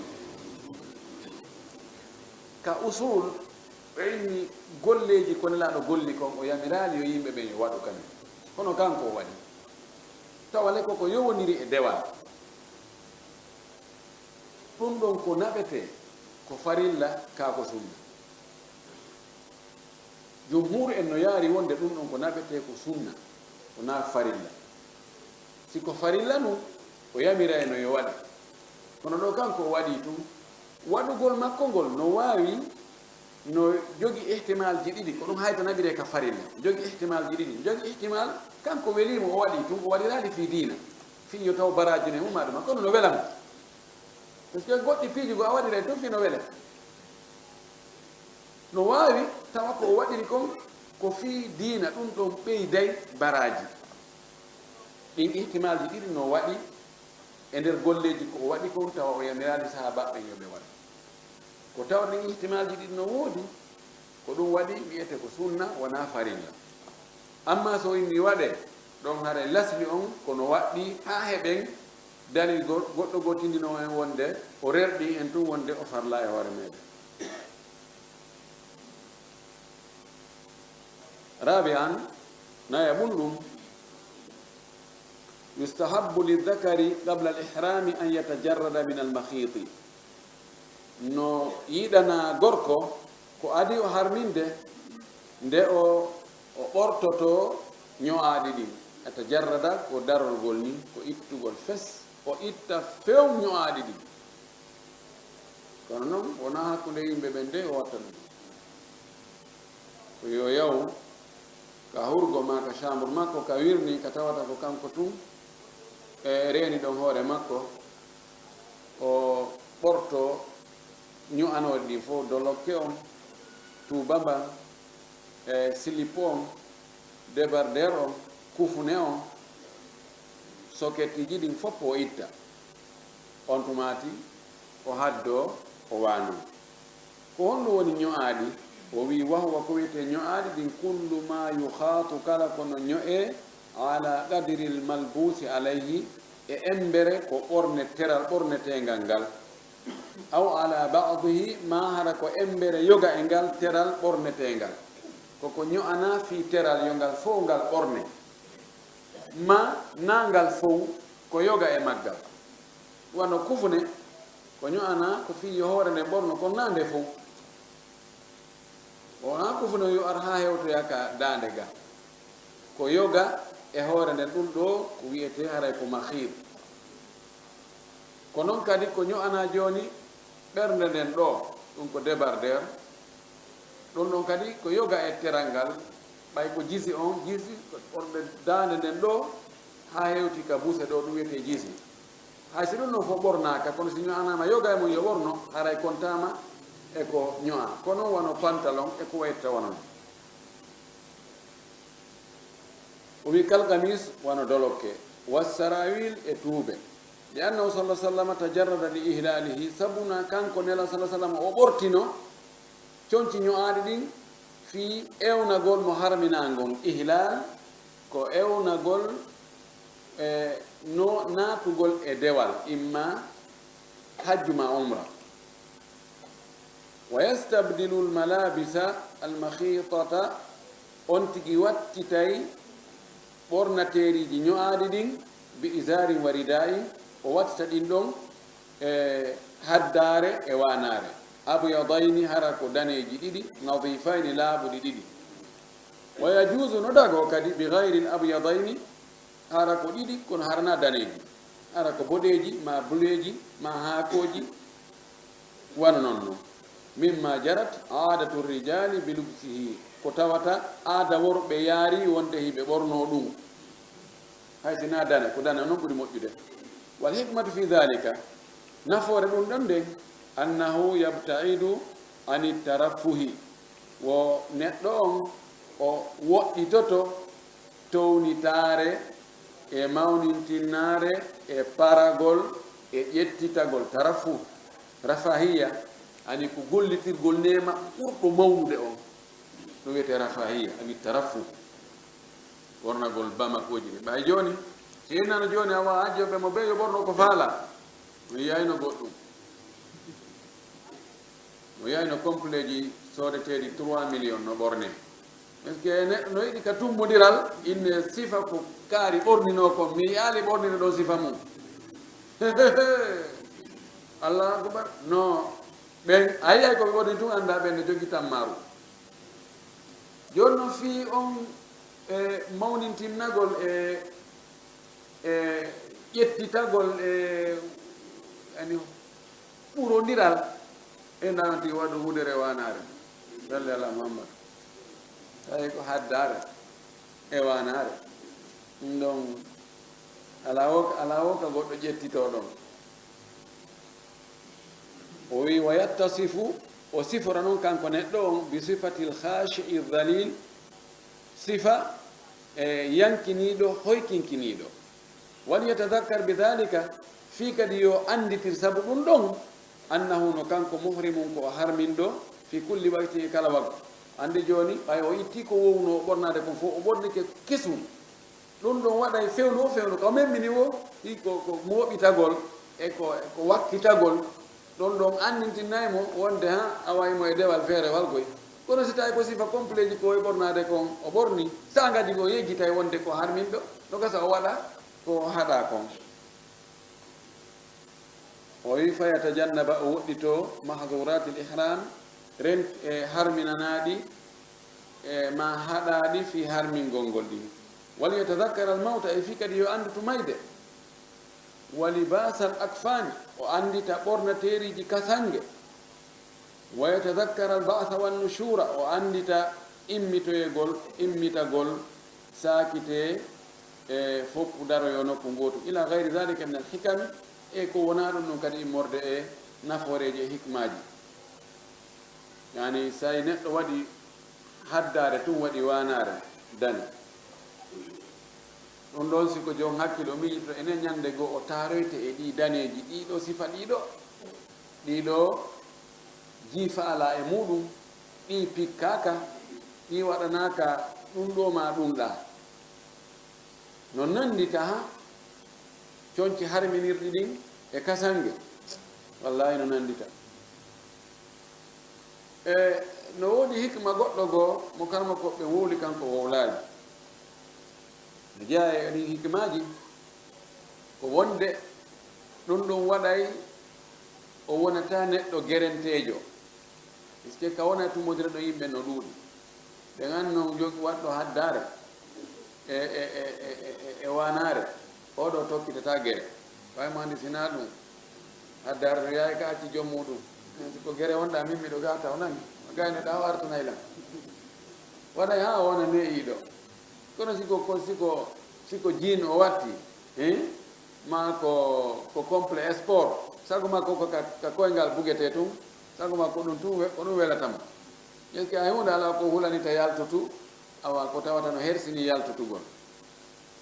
Ka usul, ɓe inni golleeji ko Nelaaɗo golli kon, o yamiraali yo yimɓe ɓen yo waɗu kañum. Kono kanko o waɗi. Tawa le ko ko yowondiri e dewal. Ɗum ɗon ko naɓetee, ko farilla, kaa ko sunna. Jumhuur en no yaari wonde ɗum ɗon ko naɓetee, ko sunna, ko naa farilla. Si ko farilla nun, o yamirayno yo waɗe. Kono ɗo kanko o waɗii tun, waɗugol makko ngol no waawi, no jogi ihtimaalji ɗiɗi, ko ɗum hayta naɓiree ka farilla. Jogi ihtimaalji ɗiɗi. Jogi ihtimaal, kanko welii mo, o waɗii tun, o waɗiraali fii diina. Fii yo taw baraaji ne mum maa ɗum, kono no wela mo. Parce que goɗɗi piiji goo a waɗiray tun fii no wele. No waawi tawa ko o waɗiri kon ko fii diina, ɗum ɗon ɓeyday baraaji. Ɗin ihtimaalji ɗiɗi no waɗi e nder golleeji ko o waɗi kon, tawa o yamiraali sahaabaaɓe ɓen yo ɓe waɗu. Ko tawa ɗin ihtimaalji ɗiɗi no woodi, ko ɗum waɗi wi'ete ko sunna, wonaa farilla. Ammaa so o inni waɗee, ɗon haray lasli on ko no waɗɗii haa heɓen dalil go-, goɗɗo goo tindinoo en wonde o rerɗii en tun wonde o farlaa e hoore meeɗen. Rabi'an, nayaɓun ɗum, yustahabbu lidhakari qabla al-ihrami an yatajarrada min al-makhiti. No yiɗanaa gorko ko adii o harminde nde o, o ɓortotoo ño'aaɗi ɗin. Yatajarrada ko darorgol ni, ko ittugol fes, o itta few ño'aaɗi ɗin. Kono non, wonaa hakkunde yimɓe ɓen de o watta ɗum. Ko yo yahu ka hurgo maa ka chambre makko, ka wirni, ka tawata ko kanko tun e reeni ɗon hoore makko, o ɓorto ño'anooɗi ɗin fof, dolokke on, tuuba mban, e silip on, débardeur on, kufune on, soketiiji ɗin fof o itta. On tumaati o haddoo, o waanoo. Ko honɗum woni ño'aaɗi? O wi'i, wa huwa, ko wi'etee ño'aaɗi ɗin, kullu ma yukhatu, kala ko no ño'ee, ala qadril malbusi alayhi, e embere ko ɓorne, teral ɓorneteengal ngal. Aw ala ba'dihi, maa hara ko embere yoga e ngal teral ɓorneteengal. Ko ko ño'anaa fii teral yo ngal fow ngal ɓorne. Maa naa ngal fow, ko yoga e maggal. Wano kufune, ko ño'anaa ko fii yo hoore nden ɓorno, kono naa nde fow. Wonaa kufune yo ar haa hewtoya ka daande ga. Ko yoga e hoore nden, ɗum ɗoo ko wi'etee haray ko makhit. Ko non kadi ko ño'anaa jooni ɓernde nden ɗoo, ɗum ko débardeur. Ɗum ɗon kadi ko yoga e teral ngal, ɓay ko jisi on, jisi ko ɓornde daande nden ɗoo, haa hewti ka buse ɗoo, ɗum wi'etee jisi. Hay si ɗum ɗon fof ɓornaaka, kono si ño'anaama yoga e mum yo ɓorno, haray kontaama e ko ño'aa. Kono wano pantalon e ko wayta wano non. O wi'i kal qamis, wano dolokke, wassarawil e tuube. Li annahu sallallahu alaihi wasallam tajarrada li ihlalihi, sabuna kanko Nela sallallahu alaihi wasallam o ɓortino conci ño'aaɗi ɗin fii ewnagol mo harminaa ngon. Ihlal ko ewnagol, e, no naatugol e dewal, imma hajju ma umra. Wa yastabdilu al-malabisa al-makhitata, on tigi wattitay ɓornateeriiji ño'aaɗi ɗin, bi izarin wa rida'in, o wattita ɗin ɗon e haddaare e waanaare, abyadayni, hara ko daneeji ɗiɗi, nadifayni, laaɓuɗi ɗiɗi. Wa yajuzu, no dagoo kadi, bi ghayril abyadayni, hara ko ɗiɗi, kono hara na daneeji. Hara ko boɗeeji, ma buleeji, ma haakooji, wano non non. Mimma jarat aadatu rijali bi lubsihi, ko tawata aada worɓe yaari wonde hiɓe ɓorno ɗum. Hay si na dane, ko dane non ɓuri moƴƴude. Wal hikmatu fi dhalika, nafoore ɗum ɗon nden, annahu yabta'idu ani taraffuhi, wo neɗɗo on o woɗɗitoto townitaare e mawnintinnaare e paragol e ƴettitagol. Tarafu, rafahiya, ani ko gollitirgol neema ɓurɗo mawnude on. Ɗum wiyetee rafahiya, ani tarafu. Ɓornagol bamakooji ɗi. Ɓay jooni, si innano jooni awa hajjoɓe mo ɓe yo ɓorno ko faala. Mi yiyayno goɗɗum. Mo yiyayno compleeji soodeteeɗi trois millions no ɓorne. Est-ce que neɗɗo no yiɗi ka tummbondiral, inne sifa ko kaari ɓorninoo kon, mi yiyaali ɓornino ɗon sifa mum. Allahu akbar. No, ɓen, a yiyay ko ɓe ɓorni tun, annda ɓen no jogii tammaaru. Jooni non fii on, e, mawnintinnagol e, e ƴettitagol e, ani, ɓurondiral e nanti waɗu hudere waanaare. Salli ala Muhammad. Tawi ko haddaare e waanaare. Ɗum ɗon alaa wo, alaa wo ka goɗɗo ƴettitoo ɗon. O wi'i, wa yattasifu O sifora noon kanko neɗɗo on bi sifatil khashi'i dhalil, sifa e yankiniiɗo, hoykinkiniiɗo. Wal yatadhakkar bi dhalika, fii kadi yo annditir sabu ɗum ɗon, annahu no kanko muhrimun ko o harminɗo, fi kulli waqtin e kala waktu. Anndi jooni, ɓay o itti ko wowno o ɓornaade kon fof, o ɓornike kesum. Ɗum ɗon waɗay fewndu o fewndu, ka o memmini wo, ɗi ko, ko mooɓitagol e ko, e ko wakkitagol. Ɗon ɗon anndintinnay mo wonde, ha, a wayi mo e dewal feerewal koy. Kono si tawi ko sifa complet ji ko e ɓornaade kon o ɓorni, sa ngadi ko yeggitay wonde ko harminɗo, no gasa o waɗa ko haɗa kon. O wi, "Fa yatajannaba", o woɗɗito, "mahzuratil ihram", ren-, e harminanaaɗi, e ma haɗaaɗi fii harmingol ngol ɗin. "Wal yatadhakkar al mawta", e fii kadi yo anndu to mayde. "Wa libasal akfani", o anndita ɓornateeriiji kasange. "Wa yatadhakkar al ba'tha wan nushura", o anndita immitoyegol, immitagol, saakitee, e foppu daroyo nokku ngootu. Ila ghayri dhalika min al hikami, e ko wonaa ɗum ɗum kadi immorde e nafooreeji e hikmaaji. Yani, so tawi neɗɗo waɗi haddaare tun, waɗi waanaare, dane. Ɗum ɗon, si ko joom hakkil, o miijito enen ñande goo o taaroyte e ɗii daneeji, ɗii ɗoo sifa, ɗii ɗoo, ɗii ɗoo jiifa alaa e muuɗum, ɗii pikkaaka, ɗii waɗanaaka ɗum ɗoo maa ɗum ɗaa. No nanndita, ha? Conci harminirɗi ɗin e kasange. Wallaahi, no nanndita. E no woodi hikma goɗɗo goo mo karmakooɓe wowli, kanko wowlaali. No jeyaa e ɗin hikmaaji ko wonde ɗum ɗum waɗay o wonata neɗɗo gerenteejo. Puisque ka wona tumodira ɗo yimɓe no ɗuuɗi. Ɓe ngan non jogi waɗɗo haddaare e, e, e waanaare, oo ɗoo tokkitata gere. Ɓay mo anndi si naa ɗum, haddaare no yahay ka acci joom muuɗum. Ko gere wonɗaa, min miɗo gaa taw nani. Gayno ɗaa o artanay lan. Waɗay haa o wona neeyiiɗo. Kono si ko, ko, si ko, si ko jiin o watti, hein? Ma ko, ko complet sport, sago ma ko, ko ka, ka koyngal bugetee tun, sago ma ko ɗum tun we-, ko ɗum welata mo. Est-ce que hay huunde alaa ko hulanita yaltutu, awa ko tawata no hersini yaltutugol.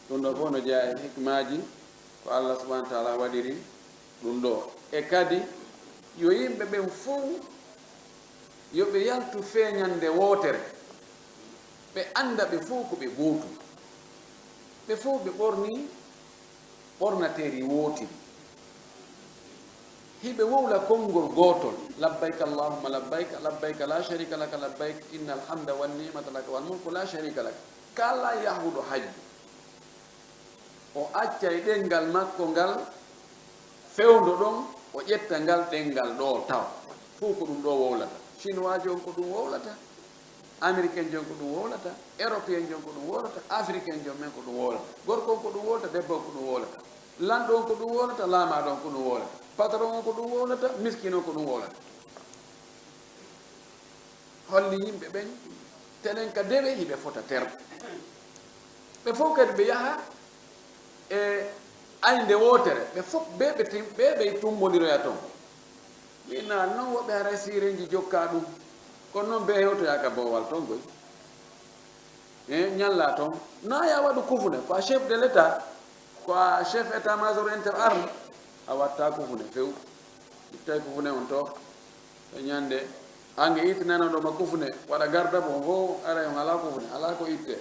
Ɗum ɗoo fof no jeyaa e hikmaaji ko Allah subhanahu wa taala waɗiri ɗum ɗoo. E kadi, yo yimɓe ɓen fof, yo ɓe yaltu feeñannde wootere, ɓe annda ɓe fof ko ɓe gootum. Ɓe fof ɓe ɓornii ɓornateeri wootiri. Hiɓe wowla konngol gootol, "Labbayka Allahumma labbayka, labbayka la sharika laka labbayk, innal hamda wan ni'mata laka wal mulku la sharika lak." Kala yahuɗo hajju, o accay ɗemngal makko ngal fewndo ɗon, o ƴetta ngal ɗemngal ɗoo taw. Fof ko ɗum ɗoo wowlata. Chinois on ko ɗum wowlata. Américain jon ko ɗum wowlata, Européen jon ko ɗum wowlata, Africain jon men ko ɗum wowlata. Gorko on ko ɗum wowlata, debbo on ko ɗum wowlata. Lanɗo on ko ɗum wowlata, laamaaɗo on ko ɗum wowlata. Patron on ko ɗum wowlata, miskin on ko ɗum wowlata. Holli yimɓe ɓen, telen ka dewe hiɓe fota ter. Ɓe fof kadi ɓe yaha e aynde wootere, ɓe fof ɓe ɓe tim-, ɓe ɓe tumbondiroya ton. Min na non woɓɓe haray siirenji jokka ɗum. Kono non be hewtoya ka bowal ton koy. E ñalla ton. Na ya waɗu kufune, ko a chef de l'État, ko a chef état-major inter armes, a watta kufune few. Ittay kufune on to. E ñande, ange itti nana ɗo ma kufune, waɗa garda bo on fof, aray on ala kufune, ala ko itte.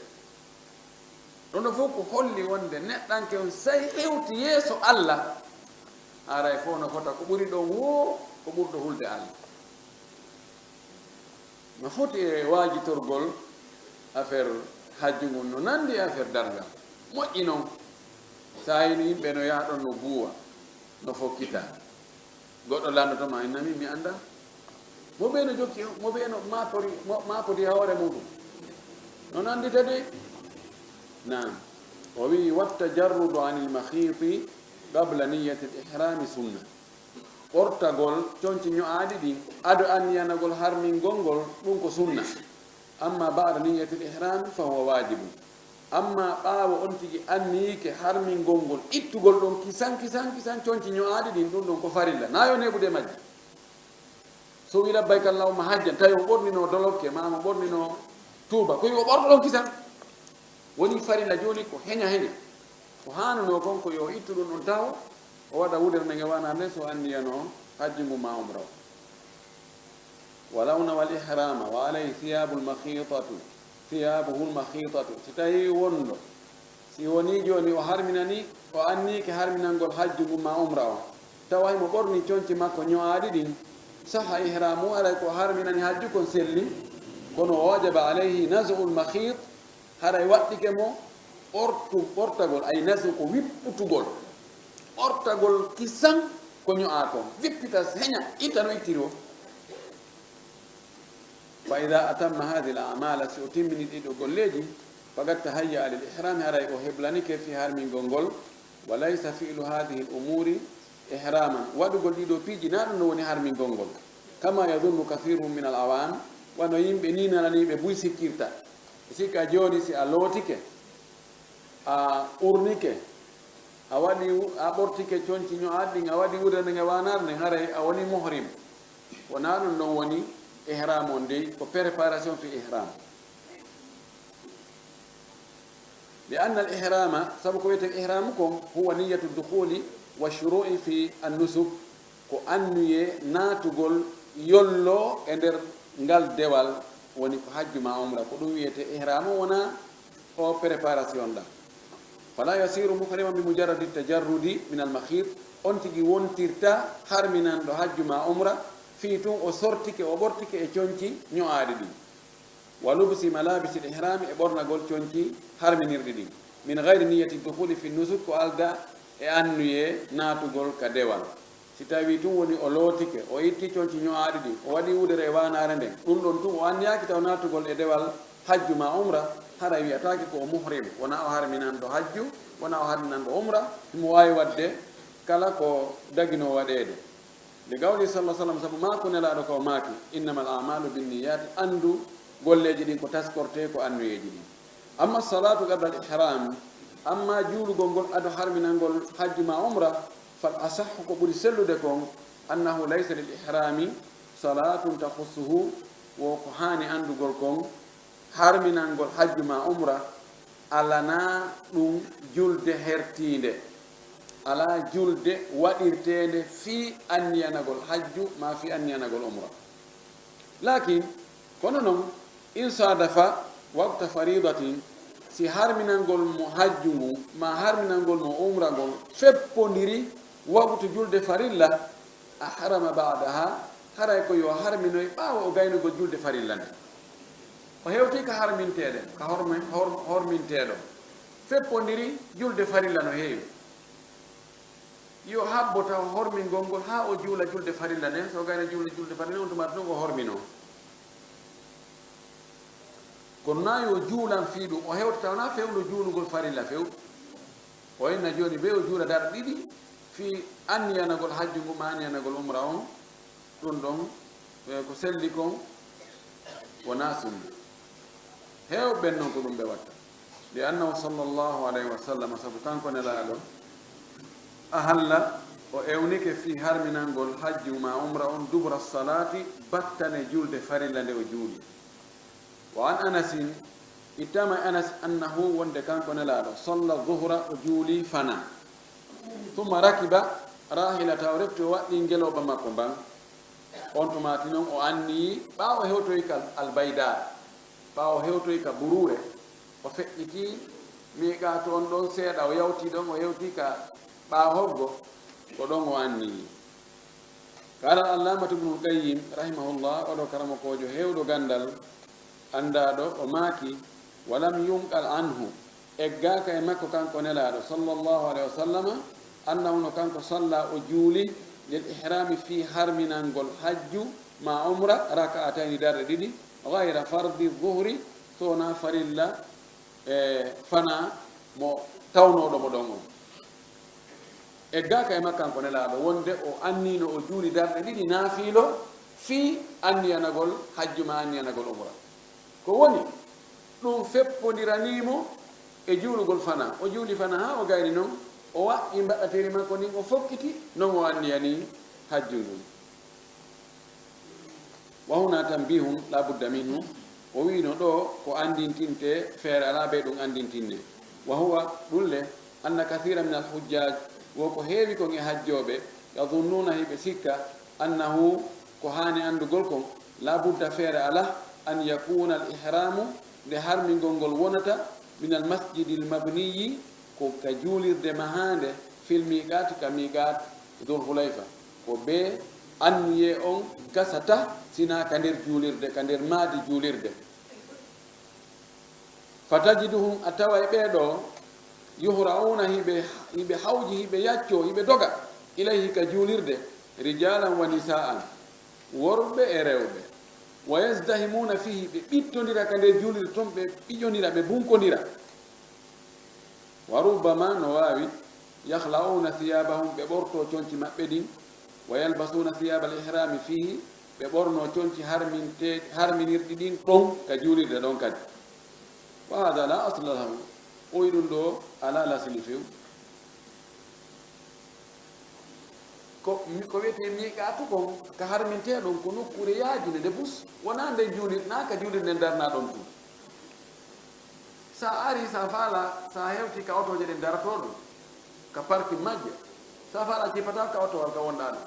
Ɗum ɗo fof ko holli wonde neɗɗanke on, so hewti yeeso Allah, haray fof no fota ko ɓuri ɗon woo ko ɓurɗo hulde Allah. No foti e waajitorgol affaire hajju ngun, no nandi e affaire darngal. Moƴƴi non, so a yini yimɓe no yaha ɗon no buuwa, no fokkita. Goɗɗo lanndotoma, inna min mi annda. Mo ɓe no jokki, mo ɓe no maapori, mo maapodi e hoore muɗum. No nanndita de? Naam. O wi'i, "Wattajarrudu anil makhiiti qabla niyyatil ihrami sunna." Ɓortagol conci ño'aaɗi ɗin, ado anniyanagol harmingol ngol, ɗum ko sunna. Amma ba'da niyyatil ihrami fa huwa waajibun. Amma ɓaawo on tigi anniyike harmingol ngol, ittugol ɗon kisan, kisan, kisan conci ño'aaɗi ɗin, ɗum ɗon ko farilla. Na yo neeɓude majji. So wi labbayka allahumma hajjan, tawi o ɓornino dolokke, ma mo ɓornino tuuba, ko yo o ɓorto ɗon kisan. Woni farilla jooni ko heña heña. Ko haanunoo kon ko yo ittu ɗum ɗon taho, o waɗa wudere nde nge wana nde so anniyano hajju ngu ma umra o. Walaw nawal ihrama wa alayhi thiyabul makhitatu, thiyabuhul makhitatu. Si tawi wondo, si woni jooni o harminani, o anniyike harminangol hajju ngu ma umra o, tawa himo ɓorni conci makko ño'aaɗi ɗin, saha ihramu, aray ko harminani hajju kon selli, kono wajaba alayhi naz'ul makhit, haray waɗɗike mo ɓortu-, ɓortagol, ay nasu ko wipputugol, ɓortagol kisan ko ño'aa kon, wippita heña, itta no ittiri o. Fa ida atamma hadhihi al a'mala, si o timmini ɗiɗo golleeji, faqad tahayya lil ihrami, haray o heblanike fi harmingol ngol, wa laysa fi'lu hadhihi al umuri ihraman, waɗugol ɗiɗo piiji na ɗum no woni harmingol ngol, kama yadhunnu kathirun min al awam, wano yimɓe ni nananiiɓe buy sikkirta. Sikka jooni si a lootike, a urnike, a waɗi, a ɓortike conci ño'aaɗi ɗin, a waɗi wudere nde nge wanar nden, haray a woni muhrim. Wonaa ɗum ɗon woni ihram on dey, ko préparation fi ihram. Li anna al ihrama, sabu ko wiyetee ihramu kon, huwa niyyatu dukhuli wa shuru'i fi an nusuk, ko annuye naatugol yollo e nder ngal dewal, woni ko hajju ma umra, ko ɗum wiyetee ihramu, wonaa o préparation ɗa. Fala yasiru muhriman bi mujarradi tajarrudi min al makhit, on tigi wontirta harminanɗo hajju ma umra, fii tun o sortike, o ɓortike e conci ño'aaɗi ɗin. Wa lubsi malabisil ihrami, e ɓornagol conci harminirɗi ɗin. Min ghayri niyyati dukhuli fi nusuk, ko aldaa e annuye naatugol ka dewal. Si tawii tun woni o lootike, o itti conci ño'aaɗi ɗin, o waɗi wudere e waanaare nden, ɗun ɗon tun o anniyaaki taw naatugol e dewal hajju maa umra, haray wi'ataake ko o muhrim, wonaa o harminanɗo hajju, wonaa o harminanɗo umra, himo waawi waɗde kala ko daginoo waɗeede. Li qawlihi sallallahu alaihi wasallam, sabu maaku Nelaaɗo ka o maaki, "Innamal a'malu binniyati", anndu golleeji ɗin ko taskortee ko annuyeeji ɗin. Amma salatu qabla al-ihram, amma juulugol ngol ado harminangol hajju maa umra, fal asahhu, ko ɓuri sellude kon, annahu laysa lil ihrami salatun takhussuhu, wo ko haani anndugol kon, harminangol hajju maa umra, alanaa ɗum julde hertiinde, alaa julde waɗirteende fii anniyanagol hajju maa fii anniyanagol umra. Laakin, kono non, in saadafa waqta faridatin, si harminangol mo hajju ngun, maa harminangol mo umra ngon, feppondiri waqtu julde farilla, ahrama ba'daha, haray ko yo harminoy ɓaawo o gaynugol julde farilla nden. O hewti ka harminteeɗe, ka hormi-, hor-, horminteeɗo. Feppondiri julde farilla no heewi. Yo habbo taw hormingol ngol haa o juula julde farilla nden, so o gayna juula julde farilla nden, on tuma ɗum o hormino. Kono na yo juulan fii ɗum, o hewta taw na fewndo juulugol farilla few. O inna jooni bee o juula darɗe ɗiɗi fii anniyanagol hajju ngu maa anniyanagol umra on, ɗum ɗon, e, ko selli kon wonaa sunna. Heewɓe ɓen non ko ɗum ɓe watta. Li annahu sallallahu alayhi wa sallam, sabu kanko Nelaaɗo, ahalla, o ewnike fii harminangol hajju maa umra on dubura salati, battane julde farilla nde o juuli. Wa an Anasin, ittama e Anas, annahu, wonde kanko Nelaaɗo, salla zuhra, o juuli fana. Thumma rakiba rahilata, o refti o waɗɗi ngelooba makko mban. On tuma ti non o anniyi, ɓaawo hewtoyi ka Albayda, ɓaawo hewtoyi ka Buruure, o feƴƴiti miiqaatu on ɗon seeɗa, o yawti ɗon, o hewti ka ɓaawo hoggo, ko ɗon o anniyi. Qala al-allamatu Ibnul Qayyim rahimahullah, oɗo karamokoojo heewɗo ganndal, anndaaɗo, o maaki, "Walam yunqal anhu, eggaaka e makko kanko Nelaaɗo, sallallahu alayhi wa sallama, annahu no kanko salla o juuli, lil ihrami fii harminangol hajju maa umra, raka'atayni darɗe ɗiɗi, ghayra fardi zuhri, so wonaa farilla, e, fana mo tawnooɗo mo ɗon on." Eggaaka e makko kanko Nelaaɗo wonde o anniino o juuli darɗe ɗiɗi naafiilo fii anniyanagol hajju maa anniyanagol umra. Ko woni, ɗum feppondiranii mo e juulugol fana. O juuli fana haa o gayni non, o waɗɗi mbaɗateeri makko ndin, o fokkiti non o anniyanii hajju ndun. Wa huna tanbihun la budda minhu. O wiino ɗo ko anndintinte feere alaa bee ɗum anndintinde. Wa huwa ɗum le anna kathira min al hujjaj, wo ko heewi kon e hajjooɓe, yadhunnuna hiɓe sikka annahu ko haani anndugol kon la budda feere alaa an yakuna al ihramu nde harmingol ngol wonata min al masjidi al mabniyi ko ka juulirde mahaande fil miqaati ka miqaat dhul hulayfa. Ko bee anniyee on gasata sinaa ka nder juulirde ka nder maadi juulirde. Fatajiduhum a taway ɓee ɗoo yuhra'uuna hiɓe hiɓe hawji hiɓe yaccoo hiɓe doga ilayhi ka juulirde rijaalan wa nisaa'an worɓe e rewɓe. Wa yazdahimuuna fiihi ɓe ɓittondira ka nder juulirde ton ɓe ɓiƴondira ɓe bunkondira. Wa rubbama no waawi yakhla'uuna thiyabahum ɓe ɓorto conci maɓɓe ɗin. Wa yalbasuuna thiyabal ihrami fiihi ɓe ɓorno conci harminte harminirɗi ɗin ɗon ka juulirde ɗon kadi. Wa hada la asla lahu. Oyi ɗum ɗo alaa lasli few. Ko ko wiyetee miiqaatu kon ka harmintee ɗon ko nokkuure yaajunde nde bus wonaa nden juulir naa ka juulirde nden darnaa ɗon tun. Sa ari sa faala sa hewti ka otooje ɗen daratoo ɗon ka parking majje, sa faala cippataa ka otowal ka wonɗaa ɗon.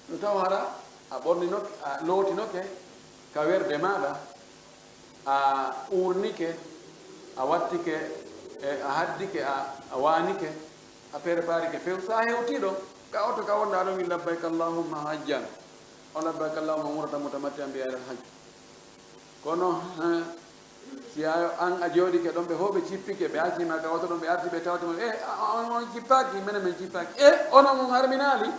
No taw hara a ɓorninoke a lootinoke ka werde maaɗa, a uurnike, a wattike, e a haddike, a a waanike, a preparike few sa hewti ɗon ka oto ka wonɗaa ɗon wi labbayka allahumma hajjan o labbayka allahumma umrata mutamatti'an bi ghayril hajj. Kono si a an a jooɗike ɗon ɓe fof ɓe cippike ɓe acciima ka oto ɗon ɓe arti ɓe tawti mo e on on cippaaki menen men cippaaki e onon on harminaali.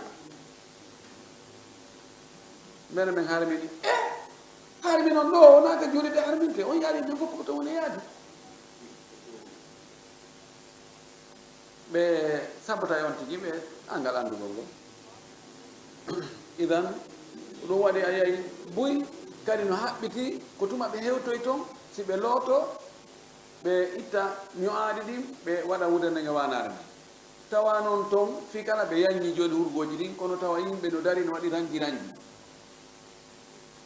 Menen men harmini e harminon ɗo wonaa ka juulirde harminte on yaari men fof ko to woni yaadi. Ɓe sabbata e on tigi ɓe angal anndugol ngol. Idan ko ɗum waɗi a yayi buy kadi no haɓɓiti ko tuma ɓe hewtoy ton si ɓe looto ɓe itta ño'aaɗi ɗin ɓe waɗa wudere nden e waanaare nden. Tawa noon ton fii kala ɓe yaññi jooni hurgooji ɗin kono tawa yimɓe no dari no waɗi ranji ranji.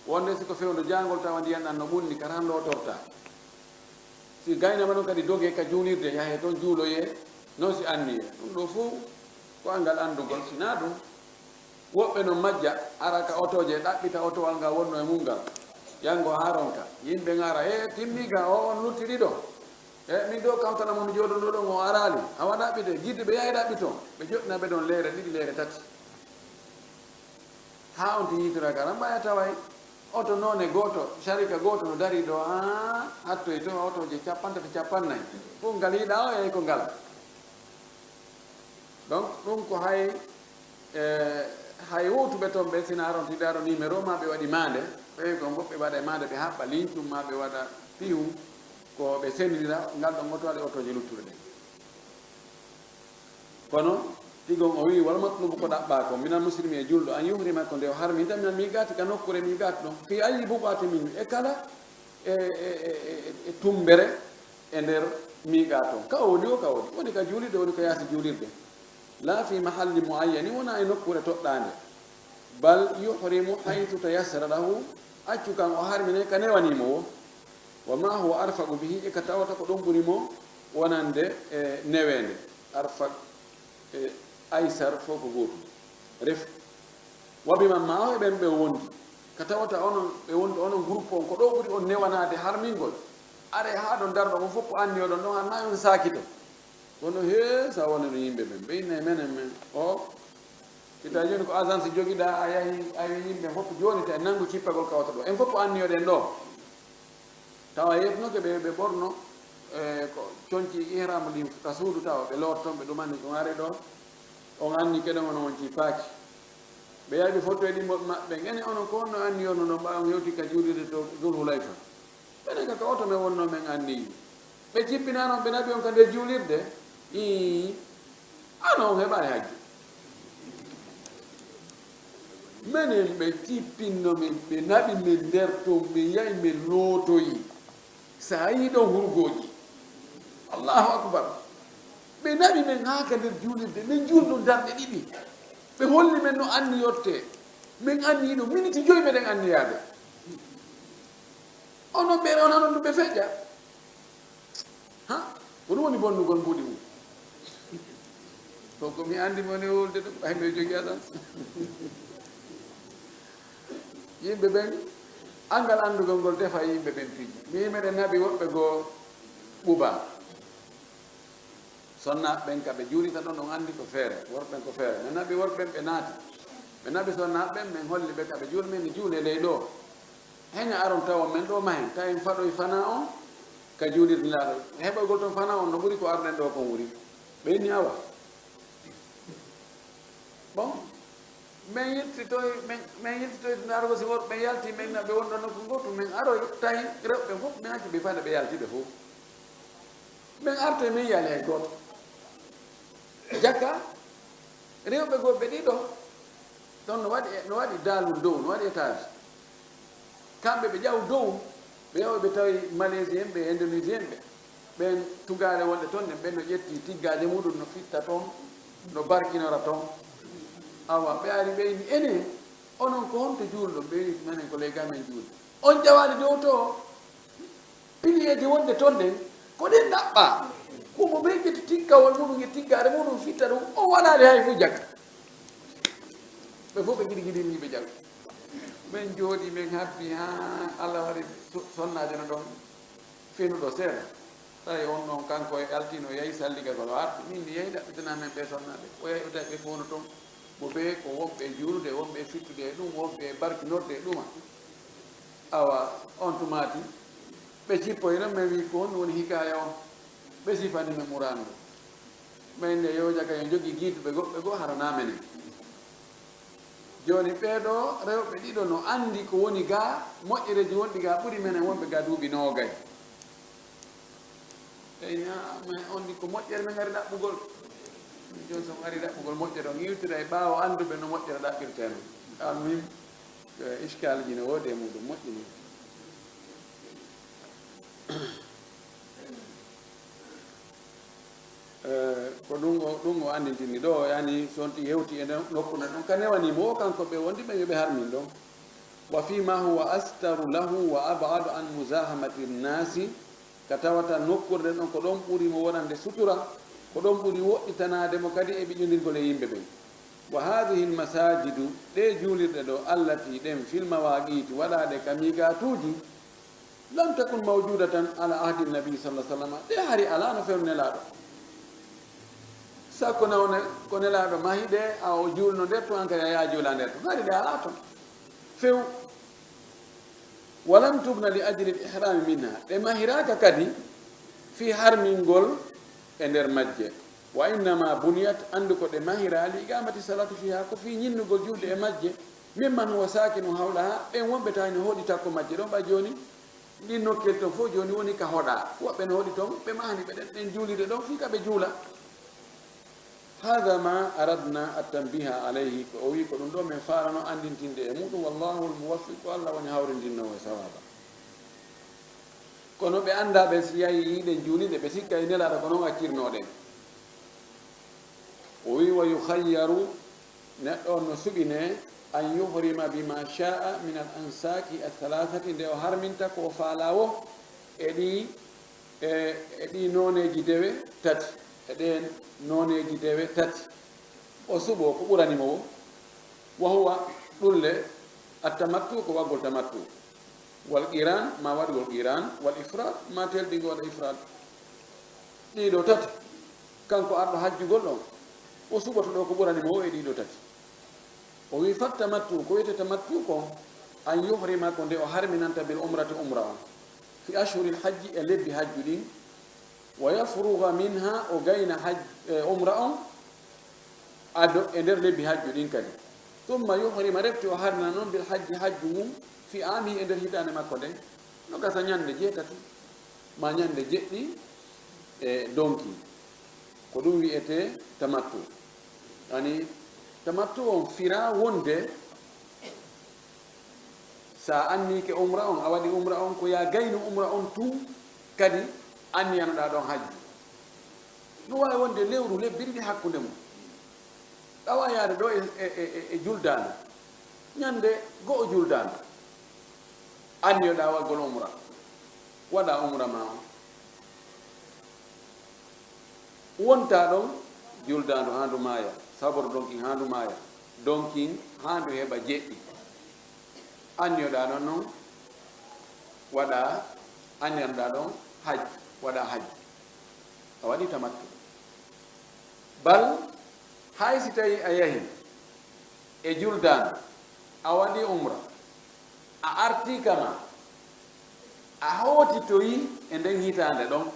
Wonde si ko fewndo jaangol tawa ndiyan ɗan no ɓunni kata han lootorta. Si gaynama noon kadi dogee ka juulirde yahee toon juuloyee noon si anniyee ɗum ɗoo fof ko angal anndugol sinaa ɗum. Woɓɓe no majja ara ka otooje ɗaɓɓita otowal ngal wonnoo e mum ngal yanngo haa ronka yimɓe ngara e timmi ga o on lutti ɗiɗo. E min ɗo kawtana mo mi jooɗonɗo ɗon o araali awa ɗaɓɓite jidduɓe yahi ɗaɓɓito ɓe joɗɗina ɓe ɗon leere ɗiɗi leere tati. Haa on ti yiitora kala mbaya taway oto noone gooto sharika gooto no darii ɗo haa hattoy to otooje cappantato cappannayi fof ngal yiɗa o yahi ko ngal. Donc ɗum ko hay e hay wowtuɓe toon ɓe sina arontidaaro numéro ma ɓe waɗi maande ɓewi ko goɓɓe waɗa e maande ɓe haɓɓa lincum ma ɓe waɗa pihu ko ɓe sendinira ngal ɗon oto waɗi otooje luttuɗe ɗen. Kono tigon o wii wal matlubu ko ɗaɓɓaa ko minal muslimi e julɗo an yuhrima ko nde o harminta minal miqaati ka nokkure miqaati ɗon fi ayi buqati min e kala e e e e tumbere e nder miiqaa toon ka o woni o ka woni woni ka juulirde woni ko yaasi juulirde. La fi mahalli muayyani wona e nokkuure toɗɗaande. Bal yuhrimu haythu tayassara lahu accu kan o harmine ka newaniimo wo. Wa ma huwa arfaqu bihi e ka tawata ko ɗon ɓuri mo wonande e neweende. Arfaq e aysar fof ko gootum. Ref wabi man ma o e ɓen ɓe wondi ka tawata onon ɓe wondi onon groupe on ko ɗo ɓuri on newanaade harmingol. Are haa ɗon darɗo on fof ko anniyoɗon ɗon hanna on saakito. Kono he sa woni no yimɓe ɓen ɓe inna e menen men o kita joni ko agence jogiɗa a yahi a wi yimɓe fof joni ta nanngu cippagol kawata ɗo en fof ko anniyoɗen ɗo. Tawa yeɓnoke ɓe ɓe ɓorno e ko conci ihramu ɗin ka suudu tawa ɓe lorton ɓe ɗumani ɗum ari ɗo. On anni keɗen ono on ci paaki. Ɓe yaɓi foto e ɗimmo maɓɓe ngene ono ko honno anni ono no ɓawa on hewti ka juulirde to dul hulayfa. Ɓenen ka ka oto men wonno men anni ɓe cippinano ɓe naɓi on ka nder juulirde. Ii. Ano on heɓaali hajju. Menen ɓe cippinno min ɓe naɓi min nder ton min yahi min lootoyi. Sa yii ɗon hurgooji. Allahu akbar. Ɓe naɓi min haa ka nder juulirde min juulɗo darɗe ɗiɗi. Ɓe holli min no anniyottee. Min anni ɗum, miniti joyi meɗen anniyaade. Onon ɓe, on hanon ɗum ɓe feƴƴa. Ha? Ko ɗum woni bonnugol mbuuɗi mum. Ko, ko mi anndi mo ne wolde ɗum, ɓay mbeɗo jogii asan. Yimɓe ɓen, anngal anndugol ngol tefa e yimɓe ɓen tigi. Mi meɗen naɓi woɓɓe goo Quba. Sonnaaɓe ɓen ka ɓe juulita ɗon, on anndi ko feere, worɓe ɓen ko feere. Min naɓi worɓe ɓen, ɓe naati. Min naɓi sonnaaɓe ɓen, min holli ɓe ka ɓe juula, min juule ley ɗoo. Heña aron tawon men ɗoo mahen, tawi en faɗoy fana on ka juulirde Nulaaɗo. Heɓoygol ton fana on no ɓuri ko arɗen ɗoo kon wuri. Ɓe inni awa. Bon, min yiltitoy, min, min yiltitoy Nulaaɗo ko si worɓe yalti, min naɓe wonɗo nokku gootu, min aroy, tawi rewɓe ɓen fof, min acci ɓe fayda ɓe yalti ɓe fof. Min artoy, min yali hay gooto. Jaka, rewɓe goo ɓe ɗiɗo, ɗon no waɗi, no waɗi daalun dow, no waɗi étage. Kamɓe ɓe ƴaw dow, ɓe yawi ɓe tawi Malaisien ɓe, Indonésien ɓe. Ɓen tugaale wonɗe ton ɗen, ɓen no ƴetti tiggaaje muɗum, no fitta ton, no barkinora ton. Awa, ɓe ari ɓe inni, enen, onon ko honto juulɗon? Ɓe inni, menen ko ley ga men juuli. On ƴawaali dow to? Piliyeeji wonde ton ɗen, ko ɗen ɗaɓɓaa. Ko mo ɓe ƴetti tiggawol muɗum e tiggaare muɗum fitta ɗum, o waɗaali hay fuu jaka. Ɓe fof ɓe giɗi giɗi ni ɓe jawi. Min jooɗi, min habbi haa Allah waɗi so-, sonnaajo no ɗon fenuɗo seeɗa. Tawi on ɗon kanko e altino, yahi salligagol o arti. Min mi yahi ɗaɓɓitana men ɓe sonnaaɓe. O yahi o tawi ɓe fof no ton. Mo ɓe ko wonɓe e juulude, wonɓe e fittude e ɗum, wonɓe e barkinorde e ɗuma. Awa, on tumaati, ɓe cippoyi non, min wi ko honɗum woni hikaaya on? Ɓe sifani min Qur'aanu ndu. Min nde yo jaka yo jogii giiduɓe goɗɓe goo, hara na menen. Jooni ɓee ɗoo rewɓe ɗiɗo no anndi ko woni gaa, moƴƴereeji wonɗi gaa ɓuri menen wonɓe gaa duuɓi noogay. Ɓe inni, "Ah, mais on ni ko moƴƴere men ngari ɗaɓɓugol." Jooni so on ngari ɗaɓɓugol moƴƴere, on iwtira e ɓaawo annduɓe no moƴƴere ɗaɓɓirtee non. Almuhim, eh, iskaalji no woodi e muɗum, moƴƴi ni. Eh, ko ɗum o, ɗum o anndintini ɗoo, yani so on ti hewti e no-, nokku nden ɗon, ka newanii mo o, kanko ɓe wondi ɓe, yo ɓe harmin ɗon. Wa fii ma huwa astaru lahu wa ab'adu an muzahamati nnaasi, ka tawata nokkuure nden ɗon ko ɗon ɓuri mo wonande sutura, ko ɗon ɓuri woɗɗitanaade mo kadi e ɓiƴondirgol e yimɓe ɓen. Wa haadihi lmasajidu, ɗee juulirɗe ɗoo, allati ɗen, fil mawaaqiiti, waɗaaɗe ka miiqaatuuji, lam takun mawjudatan ala ahdi nnabi sallallahu alaihi wasallam, ɗe hari alaa no fewndo Nelaaɗo. Sakko nawne ko Nelaaɗo mahi ɗe, a o juulno nder ton, an kadi a yaha juula nder ton. Hari ɗe alaa ton. Few. Walam tubna li ajli l-ihrami minha. Ɗe mahiraaka kadi fii harmingol e nder majje. Wa innama buniyat, anndu ko ɗe mahiraa, li iqamati salati fiha, ko fii ñinnugol julde e majje. Mimman huwa sakinu hawlaha, ɓen wonɓe tawi no hoɗi takko majje ɗon, ɓay jooni ɗin nokkeli ton fof jooni woni ka hoɗaa. Woɓɓe no hoɗi ton, ɓe mahani ɓe ɗen, ɗen juulirde ɗon fii ka ɓe juula. Hada ma aradna attanbiha alayhi, ko o wi ko ɗum ɗo min faarano anndintinde e muɗum, wallahu almuwaffiq, ko Allah woni hawrindinnoowo e sawaaba. Kono ɓe anndaa ɓe si yahi yiiɗen juulirde, ɓe sikka e Nelaaɗo ko noon accirnooɗen. O wi, wa yukhayyaru, neɗɗo on no suɓinee, an yuhrima bima sha'a min al ansaki al thalathati, nde o harminta ko o faalaa wo e ɗi, e, e ɗi nooneeji dewe tati, e ɗeen nooneeji dewe tati. O suɓoo ko ɓurani mo wo. Wa huwa, ɗum le, at tamattu ko waɗgol tamattu. Wal qiran, ma waɗgol qiran, wal ifrad, ma telɓingol waɗa ifrad. Ɗii ɗoo tati, kanko arɗo hajjugol ɗon, o suɓoto ɗoo ko ɓurani mo o e ɗii ɗoo tati. O wi, fat tamattu, ko wiyetee tamattu ko, an yuhrima, ko nde o harminanta bil umrati umra on, fi ashhuril hajji, e lebbi hajju ɗin, wa yafruga minha, o gayna haj-, e umra on, ado e nder lebbi hajju ɗin kadi. Thumma yuhrima, refti o harmina non bil hajji, hajju mum, fi ami, e nder hitaande makko nden, no gasa ñande jeetati, ma ñande jeɗɗi e donki. Ko ɗum wiyetee tamattu. Yani, tamattu on firaa wonde, sa anniyike umra on, a waɗi umra on, ko ya gaynu umra on tun, kadi anniyanoɗaa ɗon hajju. No waawi wonde lewru, lebbi ɗiɗi hakkunde mum. Ɗawa yaade ɗo e, e, e, e, e juldaandu. Ñande go'o juldaandu, anniyoɗaa waɗgol umra, waɗaa umra maa on. Wontaa ɗon juldaandu haa ndu maaya, saboro donkin haa ndu maaya, donkin haa ndu heɓa jeɗɗi. Anniyoɗaa non non, waɗaa, anniyanɗaa ɗon hajju, waɗaa hajju. A waɗii tamattu. Bal, hay si tawii a yahi e juldaandu, a waɗii umra, a artii kama, a hootitoyii e nden hitaande ɗon,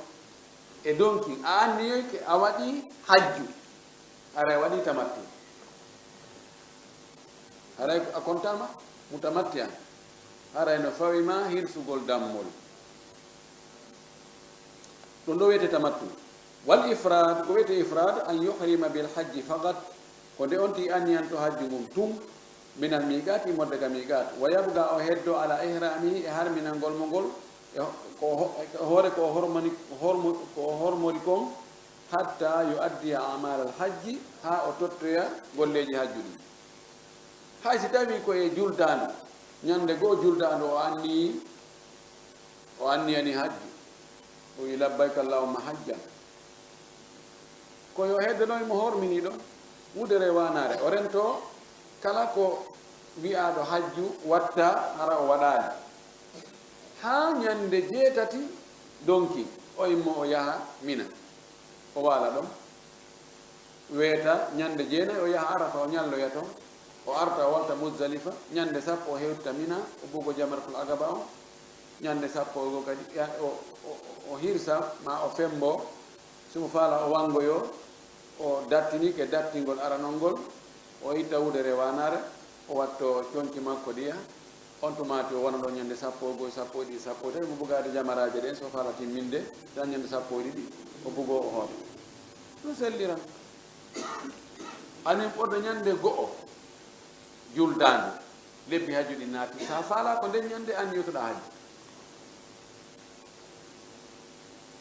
e donkin, a anniyoyke a waɗii hajju, haray a waɗii tamattu. Haray a kontaama mutamatti'an. Haray no fawi ma hirsugol dammol. Ɗum ɗo wiyetee tamattu. Wal ifraad, ko wiyetee ifraad, an yuhrima bil hajji faqat, ko nde on tigi anniyanto hajju ngun tun, minal miiqaati, immorde ka miiqaat, wa yabqa, o heddo, ala ihramihi, e harminangol mo ngol, e ho-, ko ho-, e hoore ko o hormani, hormo-, ko o hormori kon, hatta yu'addiya a'maalal hajji, haa o tottoya golleeji hajju ɗin. Hay si tawii ko e juldaandu, ñande go'o juldaandu o anniyi, o anniyani hajju, o wi'i, "Labbayka Allahumma hajjan." Ko yo hedde ɗon, mo hormini ɗon, wudere waanaare, o rento kala ko wi'aaɗo hajju watta, hara o waɗaali. Haa ñande jeetati donki, o immo o yaha Mina, o waala ɗon. Weeta ñande jeenay, o yaha Arafa, o ñalloya ton. O arta, o wonta Muzdalifa. Ñande sappo, o hewtita Mina, o bugo Jamratul Aqaba on. Ñande sappo e goo kadi, ya-, o, o, o hirsa, ma o fembo. Si mo faala o wangoyo, o dattinike dattingol aranol ngol, o itta wudere waanaare, o watto conci makko ɗiya. On tumaati o wona ɗon ñande sappo e goo, sappo e ɗiɗi, sappo e tati, mo bugaade jamaraaje ɗen, so faala timminde, tan ñande sappo e ɗiɗi, o bugoo o hoota. Ɗum selliran. Anin ɓurda ñande go'o juldaande, lebbi hajju ɗin naati. Sa faalaa ko nden ñande anniyotoɗaa hajju.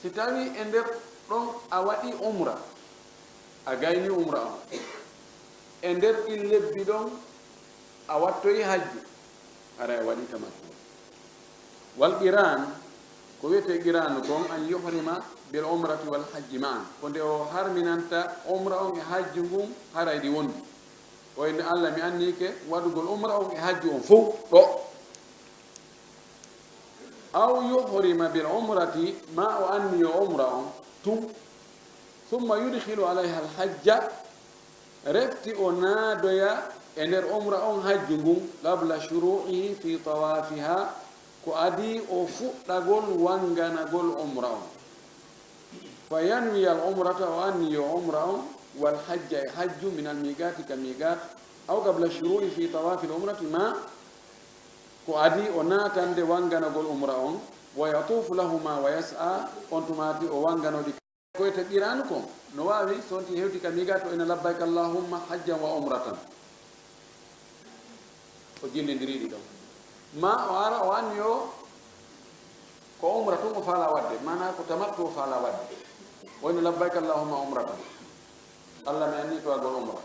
Si tawii e nder ɗon a waɗii umra, a gaynii umra on, e nder ɗin lebbi ɗon a wattoyi hajju, haray a waɗii tamattu. Wal qiraan, ko wiyetee qiraanu kon, an yuhrima bil umrati wal hajji ma'an, ko nde o harminanta umra on e hajju ngun, haray ɗi wondi. O inni, "Alla, mi anniike waɗugol umra on e hajju on fow ɗo." Aw yuhrima bil umrati, ma o anniyo umra on tun. Summa yudkhilu alayha al hajja, refti o naadoya e nder umra on hajju ngun, qabla shuru'ihi fi tawaafiha, ko adii o fuɗɗagol wanganagol umra on. Fa yanwiya al umrata, o anniyo umra on, wal hajja, e hajju, min al miiqaati, ka miiqaat, aw qabla shuru'i fi tawaafi al umrati, ma ko adii o naatande wanganagol umra on, wa yatuufu lahuma wa yas'a, on tumaati o wangano ɗi. Ko wiyetee qiraanu kon, no waawi, so on tigi hewti ka miiqaat, o inna, "Labbayka Allahumma hajjan wa umratan." O jillindiri ɗi ɗon. Ma o ara, o anniyo ko umra tun o faalaa waɗde, maanaa ko tamattu o faalaa waɗde. O inna, "Labbayka Allahumma umratan." Alla, mi anniike waɗugol umra.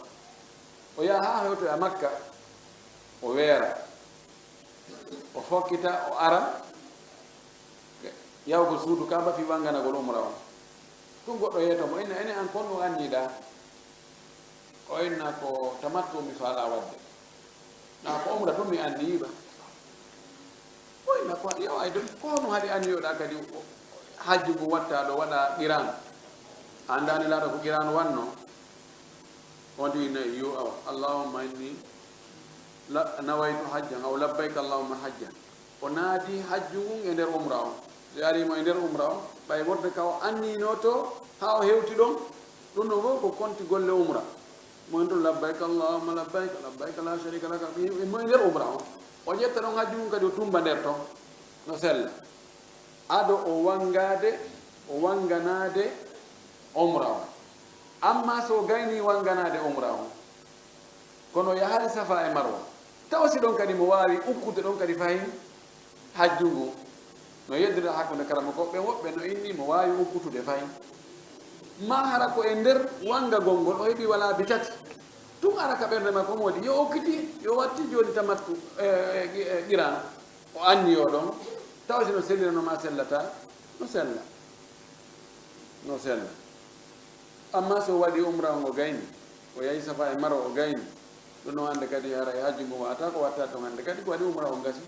O yaha haa hewtoya Makka, o weera, o fokkita, o ara, yahugol suudu Kaaba fii wanganagol umra on. Tun goɗɗo yeeto mo, inna, "Ene an, ko honɗun anniɗaa?" O inna, "Ko tamattu mi faalaa waɗde." "Na ko umra tun mi anniyi ba?" O inna, "Ko, yo, ay, ɗum, ko honɗun haɗi anniyoɗaa kadi hajju ngun watta ɗo, waɗa qiraan? A anndaa Nelaaɗo ko qiraan wanno?" On tigi inna, "Yo, awa, Allahumma inni la-, nawaytu hajjan, aw labbayka Allahumma hajjan." O naati hajju ngun e nder umra on. Si ari mo e nder umra on, ɓay wonde ka o anniino to, haa o hewti ɗon, ɗum ɗon fof ko konti golle umra. Mo en ɗon, "Labbayka Allahumma labbayka, labbayka la sharika laka." Mo e nder umra on. O ƴetta ɗon hajju ngun kadi o tumba nder ton. No sella. Ado o wangaade, o wanganaade umra on. Amma so o gaynii wanganaade umra on, kono o yahaali Safa e Marwa. Tawa si ɗon kadi mo waawi ukkude ɗon kadi fahin hajju ngun. No yeddira hakkunde karamokooɓe ɓen, woɓɓe no inni mo waawi ukkutude fahin. Ma hara ko e nder wangagol ngol o heɓi wala bi tati. Tun ara ka ɓernde makko moodi, yo okkiti, yo watti jooni tamattu, e, e, e, qiran. O anni yo ɗon, tawa si no sellira no ma sellata, no sella. No sella. Amma so waɗi umra on o gayni, o yahi Safa e Marwa o gayni, ɗum no hannde kadi hara e hajju ngun wata ko watta ɗon hannde kadi ko waɗi umra on gasi.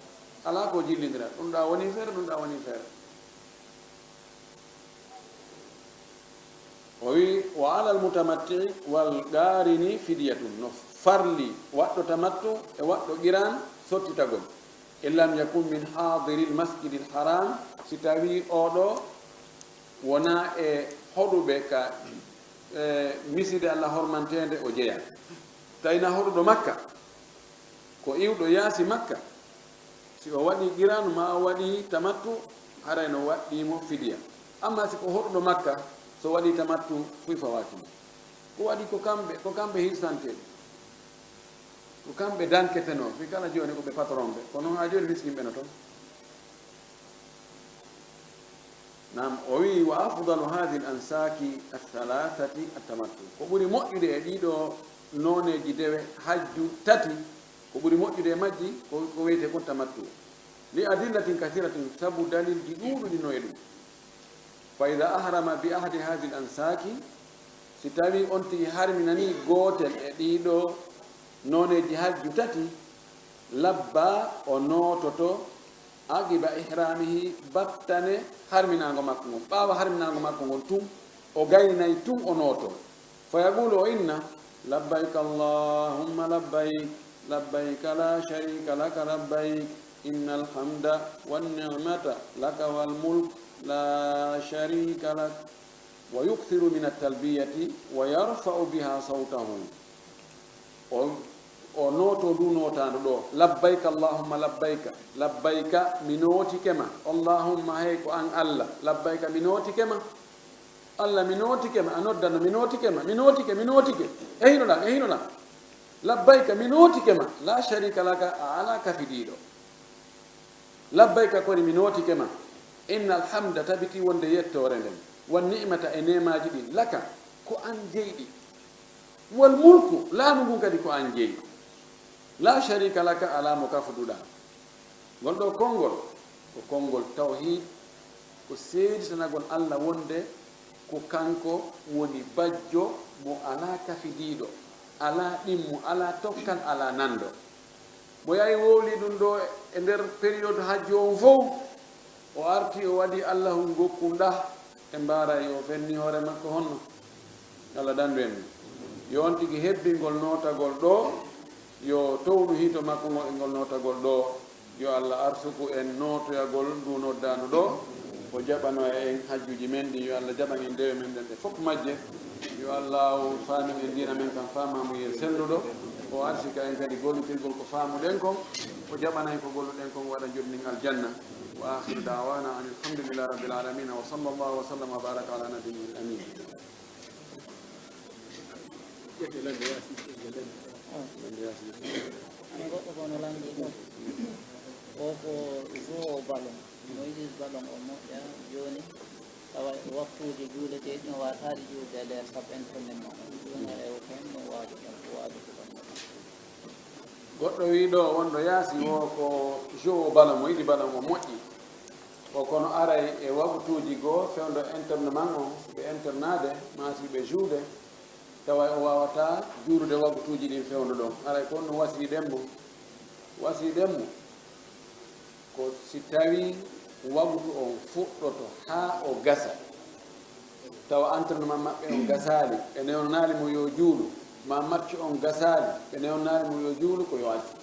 Alaa ko jillindira, ɗum ɗa woni feere, ɗum ɗa woni feere. O wi, "Wa alal mutamatti'i wal qarini fidyatun." No farli waɗɗo tamattu e waɗɗo qiran sottitagol. "In lam yakun min hadiril masjidil haram," si tawi oɗo wona e hoɗuɓe ka, e, miside Allah hormantende o jeya. Tawi na hoɗuɗo Makka, ko iwɗo yaasi Makka, si o waɗi qiranu ma o waɗi tamattu, haray no waɗɗii mo fidiya. Amma si ko hoɗuɗo Makka, so waɗi tamattu, fuy fawaaki mo. Ko waɗi ko kamɓe, ko kamɓe hirsanteeɓe. Ko kamɓe danketenoo, fii kala jooni ko ɓe patron ɓe. Kono haa jooni miskinɓe no ton. Naam, o wi'i, "Wa afdalu hadhihi al-ansaki ath-thalathati at-tamattu." Ko ɓuri moƴƴude e ɗiɗo nooneeji dewe hajju tati, ko ɓuri moƴƴude e majji ko, ko wiyetee kon tamattu. Li adillatin kathiratin, sabu dalilji ɗuuɗuɗi no e ɗum. Fa idha ahrama bi ahadi hadhihi al-ansaki, si tawi on tigi harminani gootel e ɗiɗo nooneeji hajju tati, labba, o noototo, aqiba ihramihi, battane harminaango makko ngon. Ɓaawo harminaango makko ngon tun, o gaynay tun o nooto. Fa yaqulu, o inna, "Labbayka Allahumma labbayk, labbayka la sharika laka labbayk, innal hamda wan ni'mata laka wal mulk, la sharika lak." Wa yukthiru min at-talbiyati wa yarfa'u biha sawtahu. O, o nooto ndu nootaandu ɗo, "Labbayka Allahumma labbayka, labbayka, mi nootike ma, Allahumma, hey ko an Allah, labbayka, mi nootike ma." Allah, mi nootike ma, a noddano, "Mi nootike ma, mi nootike, mi nootike." E hino ɗan, e hino ɗan. "Labbayka, mi nootike ma, la sharika laka, a alaa kafidiiɗo. Labbayka, koni mi nootike ma. Innal hamda, tabiti wonde yettoore nden, wan ni'mata, e neemaaji ɗin, laka, ko an jeyi ɗi. Wal mulku, laamu ngun kadi ko an jeyi. La sharika laka, alaa mo kafuduɗaa." Ngol ɗoo konngol, ko konngol tawhiid, ko seeditanagol Allah wonde ko kanko woni bajjo mo alaa kafidiiɗo, alaa ɗimmo, alaa tokkal, alaa nanndo. Mo yahi wowli ɗum ɗo e nder période hajju on fow, o arti o waɗi Allahu ngokkum ɗah, e mbaara yo fenni hoore makko honno. Allah dandu en. Yo on tigi hebbingol nootagol ɗo, yo townu hiito makko ngol e ngol nootagol ɗo. Yo Allah arsuku en nootoyagol ndu noddaandu ɗo. O jaɓano e en hajjuuji men ɗi. Yo Allah jaɓan en dewe men ɗen ɗe fof majje. Yo Allah faamin en diina men kan faamamuyee selluɗo. O arsika en kadi gollitirgol ko faamuɗen kon. O jaɓana en ko golluɗen kon, waɗa joɗnin aljanna. Wa akhiru da'wana anil hamdulillahi rabbil alamin. Wa sallallahu wa sallam wa baraka ala nabiyyil amin. An goɗɗo ko no lanndii ɗum. O ko joueur ballon. Mo yiɗi ballon o moƴƴa jooni. Tawa waktuuji juuleteeɗi no waataade juulde e nder sab entraînement. Ɗum e o ken no waaju ɗum, ko waaju ko ɗum. Goɗɗo wii ɗo wonɗo yaasi o ko joueur ballon, mo yiɗi ballon o moƴƴi. O kono aray e waktuuji goo fewndo entraînement on, ɓe entraînade, maa si ɓe joude, tawa o waawataa juulude waktuuji ɗin fewndo ɗon. Aray ko honno wasiyiɗen mo? Wasiyiɗen mo ko si tawii waktu on fuɗɗoto haa o gasa, tawa entraînement maɓɓe on gasaali, ɓe newnaali mo yo juulu, maa match on gasaali, ɓe newnaali mo yo juulu, ko yo accu.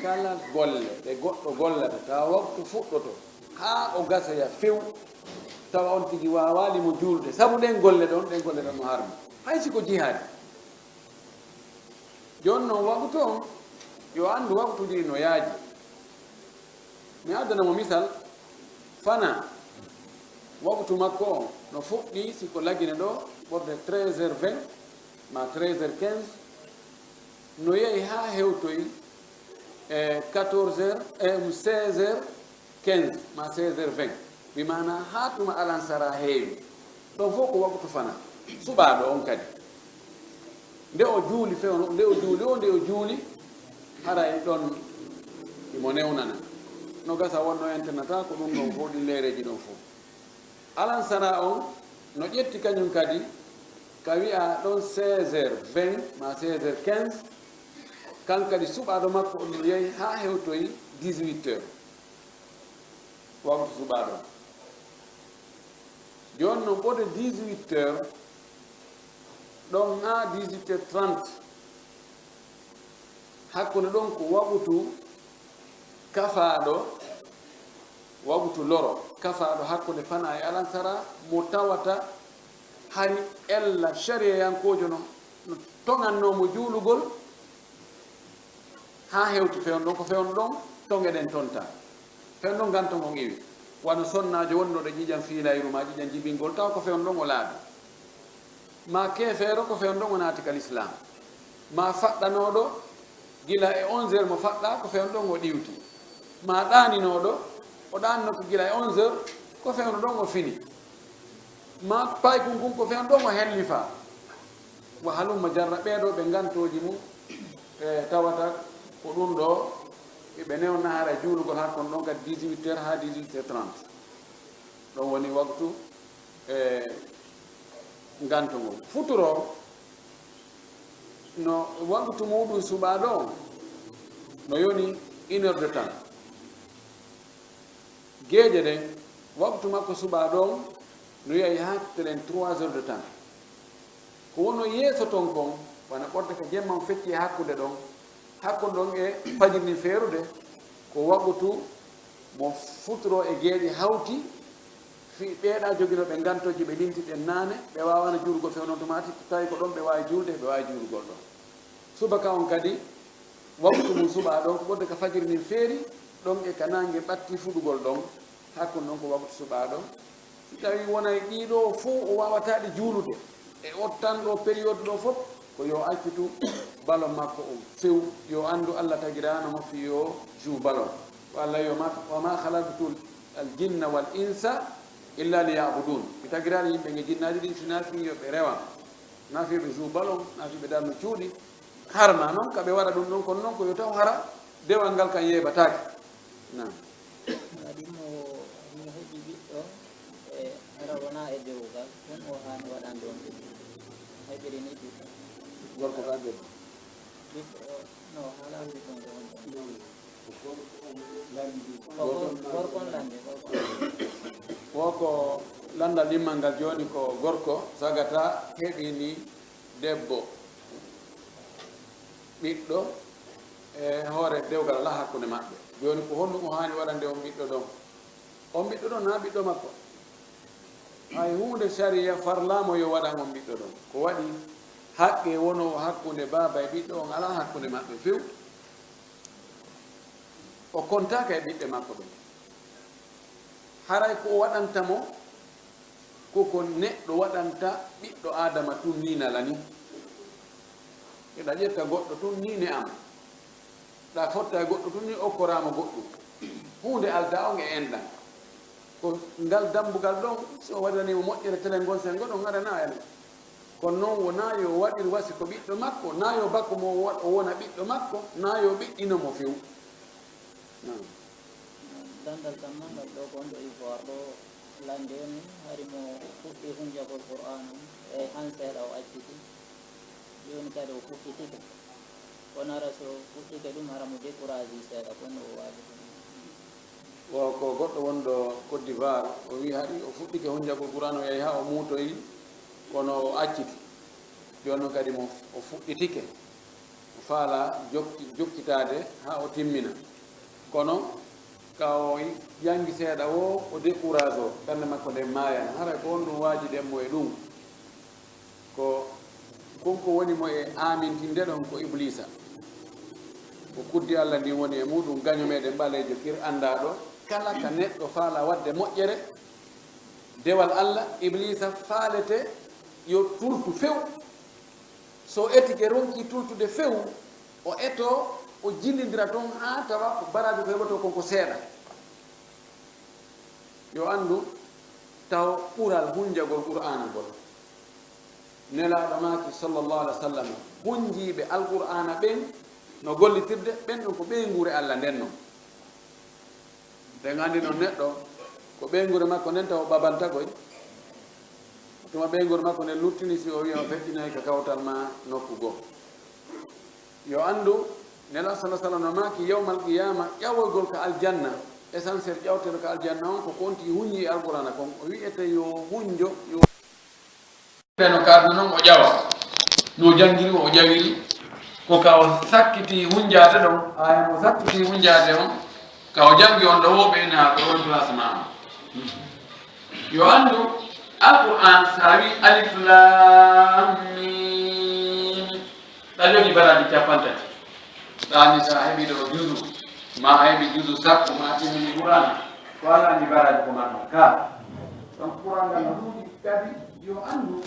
Kala golle ɗe goɗɗo gollata, tawa waktu fuɗɗoto haa o gasoya few, tawa on tigi waawaali mo juulude, sabu ɗen golle ɗon, ɗen golle ɗon no harmi. Hay si ko jihaadi. Jooni non, waktu on, yo anndu waktuuji ɗi no yaaji. Mi addana mo misal, fana waktu makko on no fuɗɗi, si ko Lagine ɗo, ɓorde treize heures vingt, ma treize heures quinze, no yahi haa hewtoyi e quatorze heures, e, um, seize heures quinze, ma seize heures vingt. Bi maana haa tuma alansara heewi. Ɗon fof ko waktu fana. Suɓaaɗo on kadi. Nde o juuli fewndo, nde o juuli o, nde o juuli, haray ɗon imo newnana. No gasa wonno enternata ko ɗum ɗon fof, ɗin leereeji ɗon fof. Alansara on no ƴetti kañum kadi, ka wi'a ɗon seize heures vingt ma seize heures quinze, kan kadi suɓaaɗo makko on no yahi haa hewtoyi dix-huit heures. Waktu suɓaaɗo on. Jooni non, ɓoto dix-huit heures, ɗon haa dix-huit heures trente, hakkunde ɗon ko waɓutu kafaaɗo, waɓutu loro, kafaaɗo hakkunde fana e alansara, mo tawata hari ella sariyayankoojo no, no toŋannoo mo juulugol, haa hewti fewndo ɗon, ko fewndo ɗon, toŋe ɗen tonta. Fewndo ɗon nganto ngon iwi. Wano sonnaajo wonno ɗo ƴiƴan fiilayru ma ƴiƴan jibingol, tawa ko fewndo ɗon o laaɓi. Ma keefeero, ko fewndo ɗon o naati ka lislaam. Ma faɗɗanooɗo, gila e onze heures mo faɗɗa, ko fewndo ɗon o ɗiwti. Ma ɗaaninooɗo, o ɗaanno ko gila e onze heures, ko fewndo ɗon o fini. Ma paykun kun, ko fewndo ɗon o hellifa. Wa halumma jarra, ɓee ɗoo ɓe ngantooji mum, e tawata ko ɗum ɗoo, ɓe newna hara juulugol hakkon ɗon kadi dix-huit heures haa dix-huit heures trente. Ɗon woni waktu, e, nganto ngon. Futuro no waktu muɗum suɓaaɗo on no yoni une heure de temps. Geeƴe ɗen, waktu makko suɓaaɗo on no yahi haa telen trois heures de temps. Ko wonno yeeso ton kon, wano ɓorde ka jemma on fecci e hakkunde ɗon, hakkunde ɗon e fajiri ndin feerude, ko waktu mo futuro e geeƴe hawti, fii ɓee ɗaa joginooɓe ngantooji ɓe linti ɗen naane, ɓe waawaano juulugol fewndo on tumaati, tawi ko ɗon ɓe waawi juulde, ɓe waawi juulugol ɗon. Subaka on kadi, waktu mum suɓaa ɗon, ko ɓurde ka fajiri ndin feeri, ɗon e ka naange ɓatti fuɗugol ɗon, hakkunde ɗon ko waktu suɓaa ɗon. Si tawii wonay ɗii ɗoo fow o waawataa ɗi juulude, e o tan ɗoo période ɗoo fof, ko yo accitu ballon makko on few, yo anndu Alla tagiraano mo fii yo joue ballon. Ko Alla yo ma, "Wa ma khalaqtul jinna wal insa illa liya'budun." Mi tagiraali yimɓe e jinnaaji ɗin sinaa fii yo ɓe rewan. Na fii ɓe joue ballon, na fii ɓe darno cuuɗi. Hara na non ka ɓe waɗa ɗum ɗon, kono non ko yo taw hara dewal ngal kan yeebataake. Naam. Waɗi mo, mo heɓi ɓiɗɗo, e hara wonaa e dewgal, ɗum o haani waɗande on ɓiɗɗo. Heɓiri ni ɓiɗɗo. Gorko ka debbo? Ɓiɗɗo o, no, haala ɓiɗɗo ngo on ɗon. Non. Ko gor-, gorko on lanndi, gorko on lanndi. Wo ko lanndal ɗimmal ngal jooni ko gorko sagata heɓini debbo ɓiɗɗo e hoore dewgal alaa hakkunde maɓɓe. Jooni ko honɗum o haani waɗande on ɓiɗɗo ɗon? On ɓiɗɗo ɗon naa ɓiɗɗo makko. Hay huunde sariya farlaama yo waɗan on ɓiɗɗo ɗon. Ko waɗi haqqee wonoowo hakkunde baaba e ɓiɗɗo on alaa hakkunde maɓɓe few. O kontaaka e ɓiɓɓe makko ɓen. Haray ko o waɗanta mo, ko ko neɗɗo waɗanta ɓiɗɗo Aadama tun nii nala ni. Eɗa ƴetta goɗɗo tun nii ne am. Ɗa fotta e goɗɗo tun nii okkoraa mo goɗɗum. Huunde aldaa on e enɗan. Ko ngal dambugal ɗon, si o waɗiranii mo moƴƴere telen ngon sen ngoɗon ngaɗanaa en. Kono non wonaa yo waɗir wasi ko ɓiɗɗo makko, naa yo bakko mo wo-, o wona ɓiɗɗo makko, naa yo ɓiɗɗino mo few. Naam. Landal kamma ngal ɗo ko wonɗo Ivoire ɗo, lande on hari mo fuɗɗi hunjagol Qur'aana on, e han seeɗa o acciti. Jooni kadi o fuɗɗitike. Kono hara so fuɗɗike ɗum, hara mo décourage seeɗa, kono o waawi ɗum. Wo ko goɗɗo wonɗo Côte d'Ivoire, o wi'i hari o fuɗɗike hunjagol Qur'aana, o yahi haa o muutoyi, kono o acciti. Jooni noon kadi mo o fuɗɗitike. O faalaa jokki-, jokkitaade haa o timmina. Kono ka o janngi seeɗa woo, o décourage o, ɓernde makko nden maayana. Haray ko honɗum waajiden mo e ɗum? Ko kon ko woni mo e aamintinde ɗon ko Ibliisa. Ko kuddi Alla ndin woni e muuɗum, gaño meɗen ɓaleejo kir anndaaɗo. Kala ka neɗɗo faalaa waɗde moƴƴere, dewal Alla, Ibliisa faalete yo tultu few. So etike, ronki tultude few, o etoo, o jillindira toon haa tawa ko baraaji ko heɓotoo kon ko seeɗa. Yo anndu taw ɓural hunjagol Qur'aana ngol. Nelaaɗo maaki, sallallahu alaihi wasallam, hunjiiɓe Alqur'aana ɓen no gollitirde, ɓen ɗon ko ɓeynguure Alla nden non. Nden anndi non neɗɗo, ko ɓeynguure makko nden taw o ɓabanta koy. Tuma ɓeynguure makko nden luttini, si o wi'i o feƴƴinay ka kawtal maa nokku goo. Yo anndu, Nelaaɗo sallallahu alaihi wasallam no maaki, yawmal qiyaama, ƴawoygol ka aljanna, essentiel ƴawteeɗo ka aljanna on, ko konti hunji e Alqur'aana kon, o wi'ete yo hunjo, yo no kaarno non o ƴawa. No jangiri o ƴawiri, ko ka o sakkiti hunjaade ɗon, haa mo sakkiti hunjaade on, ka o jangi on ɗo wo ɓe na ko remplacement. Yo anndu, Alqur'aan, so a wi alif laam miim, ɗa jogii baraaji cappanɗe tati. Ɗaani so a heɓii ɗo juzu, ma a heɓii juzu sappo, ma a timmini Qur'aana, ko alaa ni baraaji ko marɗa ka. Donc Qur'aan ngal no ɗuuɗi, kadi yo anndu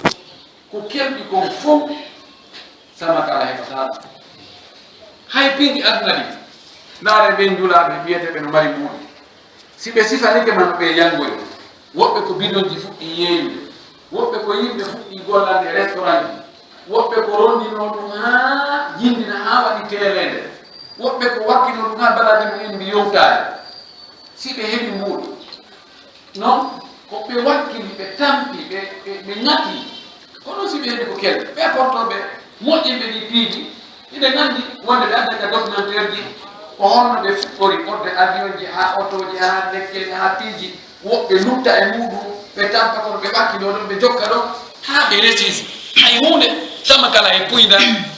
ko kelɗi kon fow, sama kala heɓataa ɗum. Hay piiji aduna ɗi, ndaare ɓen julaaɓe, wiyeteeɓe no mari mbuuɗi. Si ɓe sifanike ma no ɓe yangoyi, woɓɓe ko bidonji fuɗɗi yeeyude, woɓɓe ko yimɓe fuɗɗi gollande e restaurant ji, woɓɓe ko rondinoo ɗum haa jindina, haa waɗi teeleende, woɓɓe ko wakkinoo ɗum haa baraaji mum en mbi yowtaade. Si ɓe heɓi mbuuɗi, non ko ɓe wakkili, ɓe tampi, ɓe, ɓe, ɓe ŋati. Kono si ɓe heɓi ko kelɓe, ɓe portooɓe moƴƴinɓe ɗi piiji, hiɗen anndi wonde ɓe adda ka documentaire ji, ko honno ɓe fuɗɗori, ɓodde avion ji, haa otooji, haa lekkeeli, haa piiji, woɓɓe lutta e muuɗum, ɓe tampa kono ɓe ɓakki ɗo ɗon, ɓe jokka ɗon, haa ɓe resisi. Hay huunde, sama kala e puyda,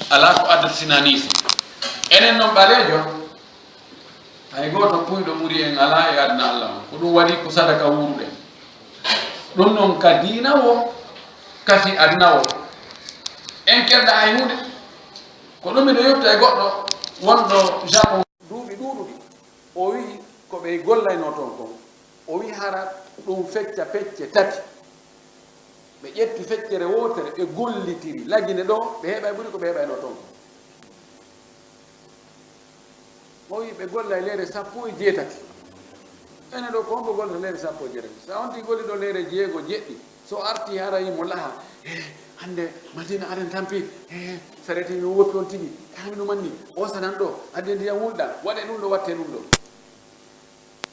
alaa ko addata sinaa niis. Enen non ɓaleejo, hay gooto puyɗo ɓuri en alaa e aduna Alla on. Ko ɗum waɗi ko sadaka wuuruɗen. Ɗum noon ka diina wo, ka fii aduna wo, en kelɗa hay huunde. Ko ɗum miɗo yewta e goɗɗo wonɗo Japon. Duuɓi ɗuuɗuɗi, o wi'i ko ɓe gollaynoo toon kon. O wi'i hara ɗum fecca pecce tati. Ɓe ƴetti feccere wootere, ɓe gollitiri. Lagine ɗo, ɓe heɓay ɓuri ko ɓe heɓaynoo toon kon. O wi'i ɓe gollay leere sappo e jeetati. Ene ɗo ko hombo gollata leere sappo e jeetati? So a ontii golli ɗo leere jeego, jeɗɗi, so artii haray mo laha. Eh, hannde Madina aɗen tampi. Eh, sareti mi woppi on tigi. Kami ɗum anni. O sanan ɗo, adde ndiyam wulɗa. Waɗe ɗum ɗo, watte ɗum ɗo.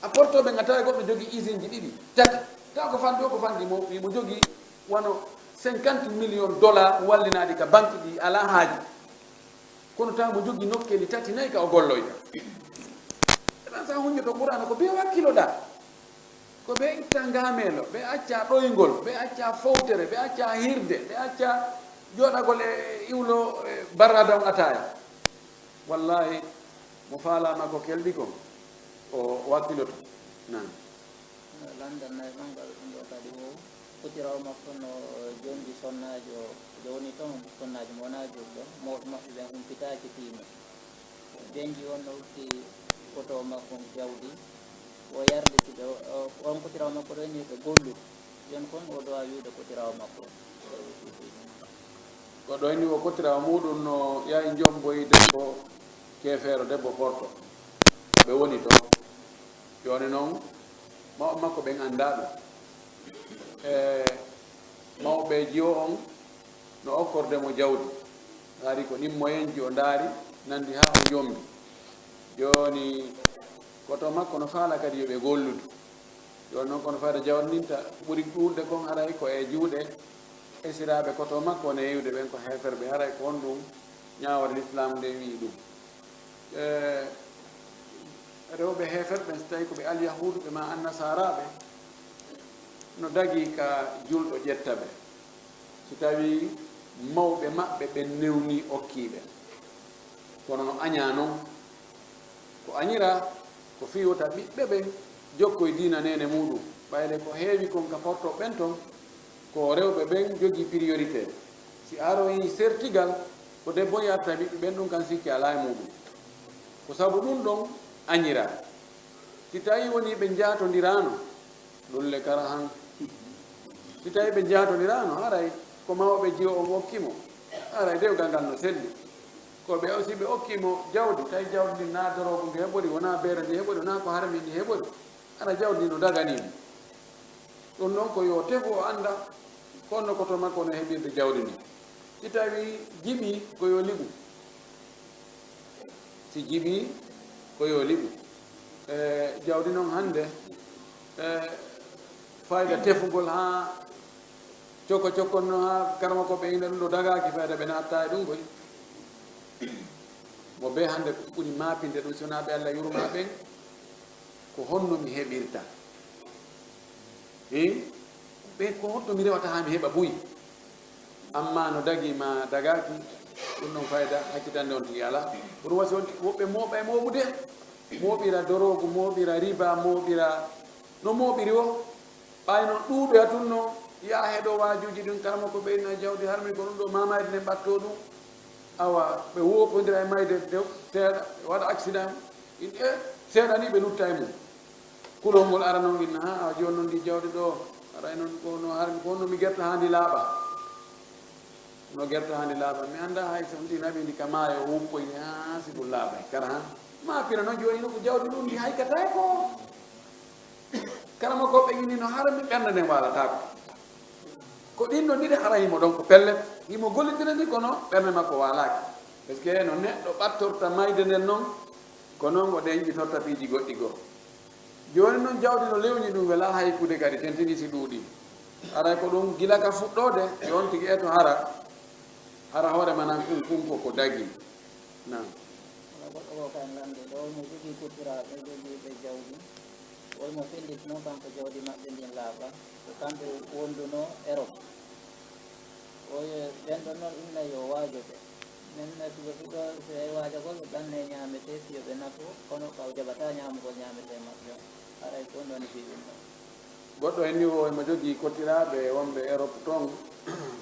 A porto ɓe ngata e goɗɗo jogii usine ji ɗiɗi, tati. Taw ko fanɗi o, ko fanɗi mo, mo jogii wano cinquante millions dollars wallinaɗi ka banque ɗi alaa haaji. Kono tawa mo jogii nokkeeli tati, nayi ka o golloyta. Ɗan sa hunjoto Qur'aana ko bee wakkiloɗaa. Ko bee itta ngaameelo, ɓe acca ɗoyngol, ɓe acca fowtere, ɓe acca hirde, ɓe acca jooɗagol e iwlo, e barradam ataaya. Wallaahi, mo faalaama ko kelɗi kon, o wakkiloto. Nan. Lanndal nayi ɓanngal ɗum ɗo kadi o, kotirawo makko no jonji sonnaajo, jowni toon sonnaajo mo wonaa julɗo, mawɓe maɓɓe ɓen humpitaaki fii mum. Denji on no ukki koto makko on jawdi, o yarliti ɓe, o, on kotirawo makko ɗo ni ɓe gollude. Jon kon o ɗowa wi'ude kotirawo makko. Ko ɗo ni o kotirawo muɗum no yahi jomboyi debbo keefeero, debbo Porto. Ɓe woni to. Jooni noon, mawɓe makko ɓen anndaa ɗum. E mawɓe jiwo on no okkorde mo jawdi. Ndaari ko ɗin moyenji o ndaari, nandi haa o jombi. Jooni, koto makko no faala kadi yo ɓe golludu. Jooni noon, kono fayda jawdi ndin ta ɓuri ɗuuɗude kon haray ko e juuɗe esiraaɓe koto makko, neeyude ɓen ko heeferɓe. Haray ko honɗum ñaawore Lislaam nde wi'i ɗum? E, rewɓe heeferɓe ɓen, so tawi ko ɓe alyahuuduɓe maa annasaaraaɓe, no dagii ka julɗo ƴetta ɓe, si tawii mawɓe maɓɓe ɓen newnii okkii ɓe. Kono no añaa non, ko añiraa ko fii wota ɓiɓɓe ɓen jokkoy diina neene muuɗum, ɓayde ko heewi kon ka Porto ɓen ton, ko rewɓe ɓen jogii priorité. Si aroyii sertigal, ko debbo yarta ɓiɓɓe ɓen, ɗum kan sikke alaa e muuɗum. Ko sabu ɗum ɗon añiraa. Si tawii wonii ɓe njaatondiraano, ɗum le karahan. Si tawii ɓe njaatondiraano, haray ko mawɓe jiwo on okki mo, haray dewgal ngal no selli. Ko ɓe, si ɓe okki mo jawdi, tawi jawdi ndin naa doroogu ndu heɓori, wonaa beere nde heɓori, wonaa ko harmi nde heɓori, hara jawdi ndin no daganii mo. Ɗum noon ko yo tefu o annda ko honno koto makko no heɓirde jawdi ndin. Si tawii jiɓii, ko yo liɓu. Si jiɓii, ko yo liɓu. E, jawdi noon hannde, e, fayda tefugol haa cokko cokkonno haa karama ko ɓe ina ɗum ɗo dagaaki fayda ɓe naattaa e ɗum koy. Mo bee hannde ɓuri maapinde ɗum, si wonaa ɓe Allah yurmaa ɓen, ko honno mi heɓirta? Hii? Ɓe ko honto mi rewata haa mi heɓa buy? Amma no dagii ma dagaaki, ɗum ɗon fayda hakkitande on tigi alaa. Ko ɗum wasi on tigi woɓɓe mooɓa e mooɓude, mooɓira doroogu, mooɓira riba, mooɓira no mooɓiri o. Ɓay noon ɗuuɗoya tun no yaha heɗo waajuuji ɗin, karamoko ɓe inna jawdi harmi ko ɗum ɗo mamayde nden ɓatto ɗum. Awa, ɓe woopondira e mayde de seeɗa, waɗa accident. Inɗe seeɗa ni ɓe lutta e mum. Kulol ngol ara noon inna, ha, a jooni noon ndi jawdi ɗo, aray noon ko no harmi, ko no mi gerta haa ndi laaɓa. No gerta haa ndi laaɓa. Mi annda hay so on tigi naɓi ndi ka maayo, o wuppoyni, ha, si ɗum laaɓay. Kara han. Ma pira noon jooni no ko jawdi ɗum ndi haykatay ko. Kara mo ko ɓe inni no harmi ɓernde nden waalataako. Ko ɗin ɗon ɗiɗi hara himo ɗon ko pellet. Himo gollitira ndi kono ɓernde makko waalaaki. Parce que no neɗɗo ɓattorta mayde nden noon, ko noon o ɗenƴitorta piiji goɗɗi goo. Jooni noon jawdi no lewñi ɗum welaa hay kuuɗe kadi tentini si ɗuuɗii. Haray ko ɗum gila ka fuɗɗoode, e on tigi eto hara, hara hoore ma nan kun, kun ko ko dagii. Naam. Kono goɗɗo ko kay lanndi ɗo, mo jogii kutturaaɓe, jogii ɓe jawdi. Wol mo fellit noon kanko jawdi maɓɓe ndin laaɓa. Ko kamɓe wondunoo Erop. O yo, ɓen ɗon noon inna yo waajoɓe. Men na suɓe fuɗɗo, si ɓe waajagol, ɓe ɓanne ñaametee, si yo ɓe nafu, kono ɓaw jaɓataa ñaamugol ñaametee maɓɓe on. Haray ko ɗum woni fii ɗum ɗon. Goɗɗo hen ni o, emo jogii kottiraaɓe wonɓe Erop ton.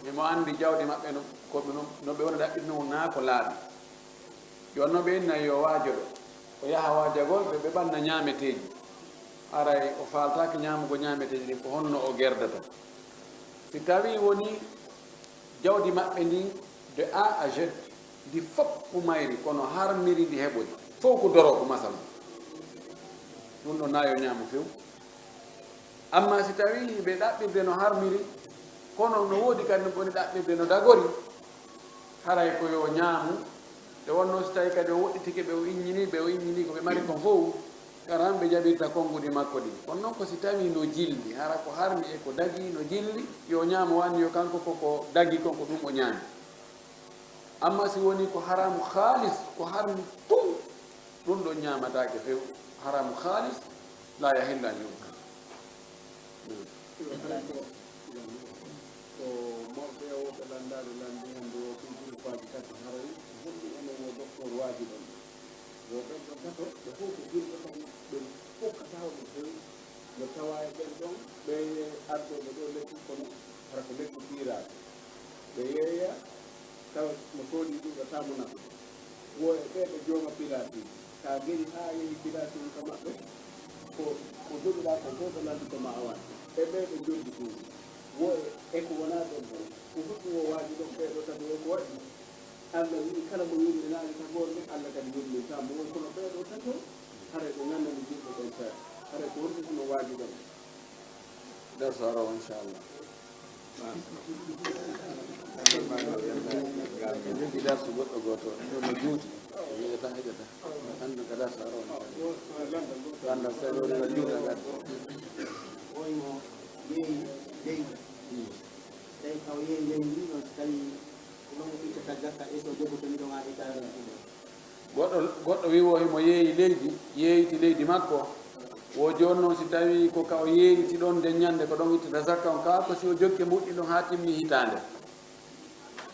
Emo anndi jawdi maɓɓe no, ko no, no ɓe woni ɗaɓɓirnoo naa ko laaɓi. Jooni noon ɓe inna yo waajoɗo. O yaha waajagol ɓe, ɓe ɓanna ñaameteeji. Haray o faaltaake ñaamugo ñaameteeji ɗin, ko honno o gerdata? Si tawii woni jawdi maɓɓe ndin de A à Z, ndi fof ko mayri, kono harmiri ndi heɓori. Fof ko doro ko masala. Ɗum ɗo naa yo ñaamu few. Amma si tawii ɓe ɗaɓɓirde no harmiri, kono no woodi kadi no ɓuri ɗaɓɓirde no dagori, haray ko yo ñaamu. Nde wonnoo si tawii kadi o woɗɗitike ɓe, o iññinii ɓe, o iññinii ko ɓe mari kon fof, kara han ɓe jaɓirta konnguɗi makko ɗin. Kono noon ko si tawii no jilli, hara ko harmi e ko dagii no jilli, yo ñaamu, wano yo kanko ko ko dagii kon ko ɗum o ñaami. Amma si woni ko haraamu khaalis, ko harmi tun, ɗum ɗon ñaamataake few. Haraamu khaalis, la yahillu an yu'kal. Ko mawɓe e wooɓe lanndaaɓe lanndi hannde o, ɗum groupeaaji tati haray, ko holli enen o docteur waaji ɗon. Yo ɓen ɗon tato, ɓe fof ko julɓe, kono ɓe kokkataa ɗum few. No tawaa e ɓen ɗon, ɓe ardooɓe ɗo lekki kono hara ko lekki piiraaɗo. Ɓe yeeya, tawa mo soodi ɗum ɗo taamu nafa. Wo e ɓee ɓe jooma pilaatiiji. Ka geri haa yehi pilaatiiji ka maɓɓe, ko, ko jogiɗaa ko fof ɓe lanndito ma a waɗ. E ɓee ɓe joddi ɗum. Wo e, e ko wonaa ɗon ɗon. Ko huɗɗi wo waaji ɗon ɓee ɗo tato wo ko waɗi. Alla wi'i, kala mo yurminaali tagoorɗe, Alla kadi yurmintaa mo. Kono ɓee ɗoo tato, haray ɓe ngannani julɓe ɓen seeɗa. Haray ko honɗum hono waaji ɗon? Darsu araw, inchallah. Ɓe njogii darsu goɗɗo gooto, ɗum ɗo no juuti. Ɓe wi'ata heƴata. Anndu ka darsu araw, inchallah. Lanndal seeɗa, woni ka juuta kadi. Woy mo yeeyi leydi. Hmm. Tawi ka o yeeyi leydi ndi, ɗon so tawii ko ɗon o ittata jakka, e so jogoto ndi ɗon haa hitaande ɗum. Goɗɗo, goɗɗo wi'i wo himo yeeyi leydi, yeeyiti leydi makko. Wo jooni noon si tawii ko ka o yeeyiti ɗon nden ñannde ko ɗon ittata zakka on, kaa ko si o jokke mbuɗɗi ɗon haa timmi hitaande.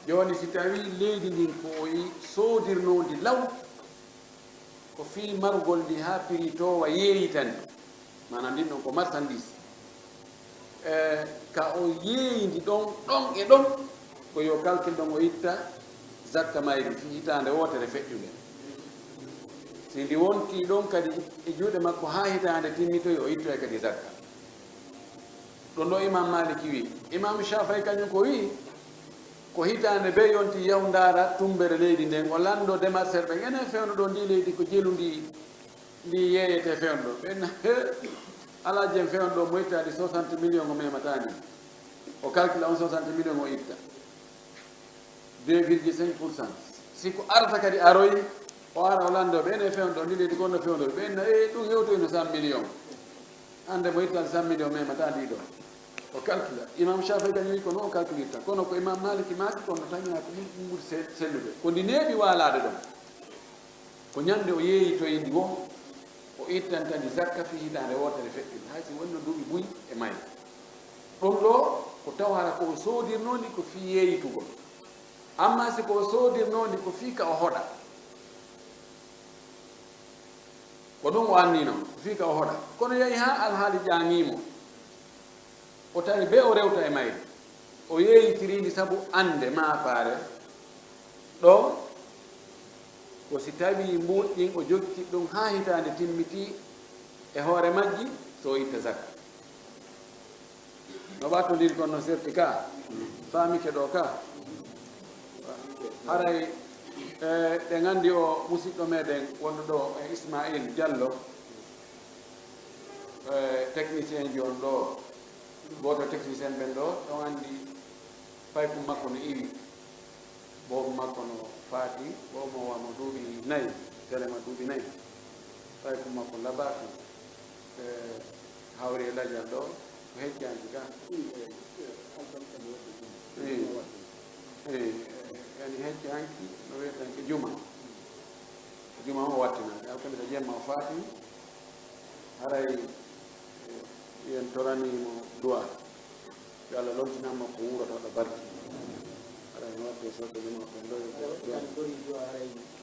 Jooni si tawii leydi ndin ko o yi-, soodirnoo ndi law, ko fii marugol ndi haa prix toowa yeeyita ndi. Maanaam, ndin ɗon ko marchandise. E, ka o yeeyindi ɗon, ɗon e ɗon, ko yo calcul ɗon o itta zakka mayri fii hitaande wootere feƴƴunde. Si ndi wontii ɗon kadi e juuɗe makko haa hitaande timmitoy, o ittoya kadi zakka. Ɗon ɗo Imam Maliki wi'i. Imam Shafai kañum ko wi'i, ko hitaande bee yonti yahu ndaara tummbere leydi nden, o lanndoo démarcheur ɓen, enen fewndo ɗo ndi leydi ko jelu ndi, ndi yeeyete fewndo. Ɓen, he, Alaaji en fewndo ɗo mo ittaade soixante millions o memataa ndi. O calcula on soixante millions o itta. deux virgule cinq pour cent. Si ko arata kadi aroyi, o ara o lanndo ɓeen e fewndo, ndi leydi gonno fewndo, ɓeen na, e ɗum hewtoyno cent millions. Hannde mo ittani cent millions memata ndi ɗo. O calcula. Imam Shafi'i kadi wi ko noon o calculirta. Kono ko Imam Maliki maaki, kono taña ko ɓuri sel-, sellude. Ko ndi neeɓi waalaade ɗon. Ko ñande o yeeyitoyi ndi wo, o ittanta ndi zakka fii hitaande wootere feƴƴunde, hay si wonno duuɓi buy e mayre. Ɗum ɗo ko taw hara ko o soodirnoo ndi ko fii yeeyitugol. Amma si ko o soodirnoo ndi ko fii ka o hoɗa, ko ɗum o annino, ko fii ka o hoɗa. Kono yahi haa alhaali ƴaŋii mo. O tawi bee o rewta e mayri. O yeeyitiri ndi sabu annde maapaare ɗo, ko si tawii mbuuɗi ɗin o jokki ɗum haa hitaande timmitii e hoore majji, so o itta zakka. No ɓattondiri kon no serti ka, faamike ɗo ka. Haray, e, ɗe nganndi o musiɗɗo meɗen wonɗo ɗo e Ismail Diallo, e, technicien ji on ɗo, gooto technicien ɓen ɗo, ɗon anndi paykum makko no iwi, boobo makko no faati, boobo mo wamo duuɓi nayi, telema duuɓi nayi, paykum makko labaaki, e, hawri e lajal ɗo, ko heccaanki ka. Eyi, eyi, yani heccaanki, no wiyetanke juma. Juma o wattinaaki, alkamisa jemma o faati, haray, eh, yen toranii mo du'a. Yo Allah lontinan mo ko wuurata ɗo barki.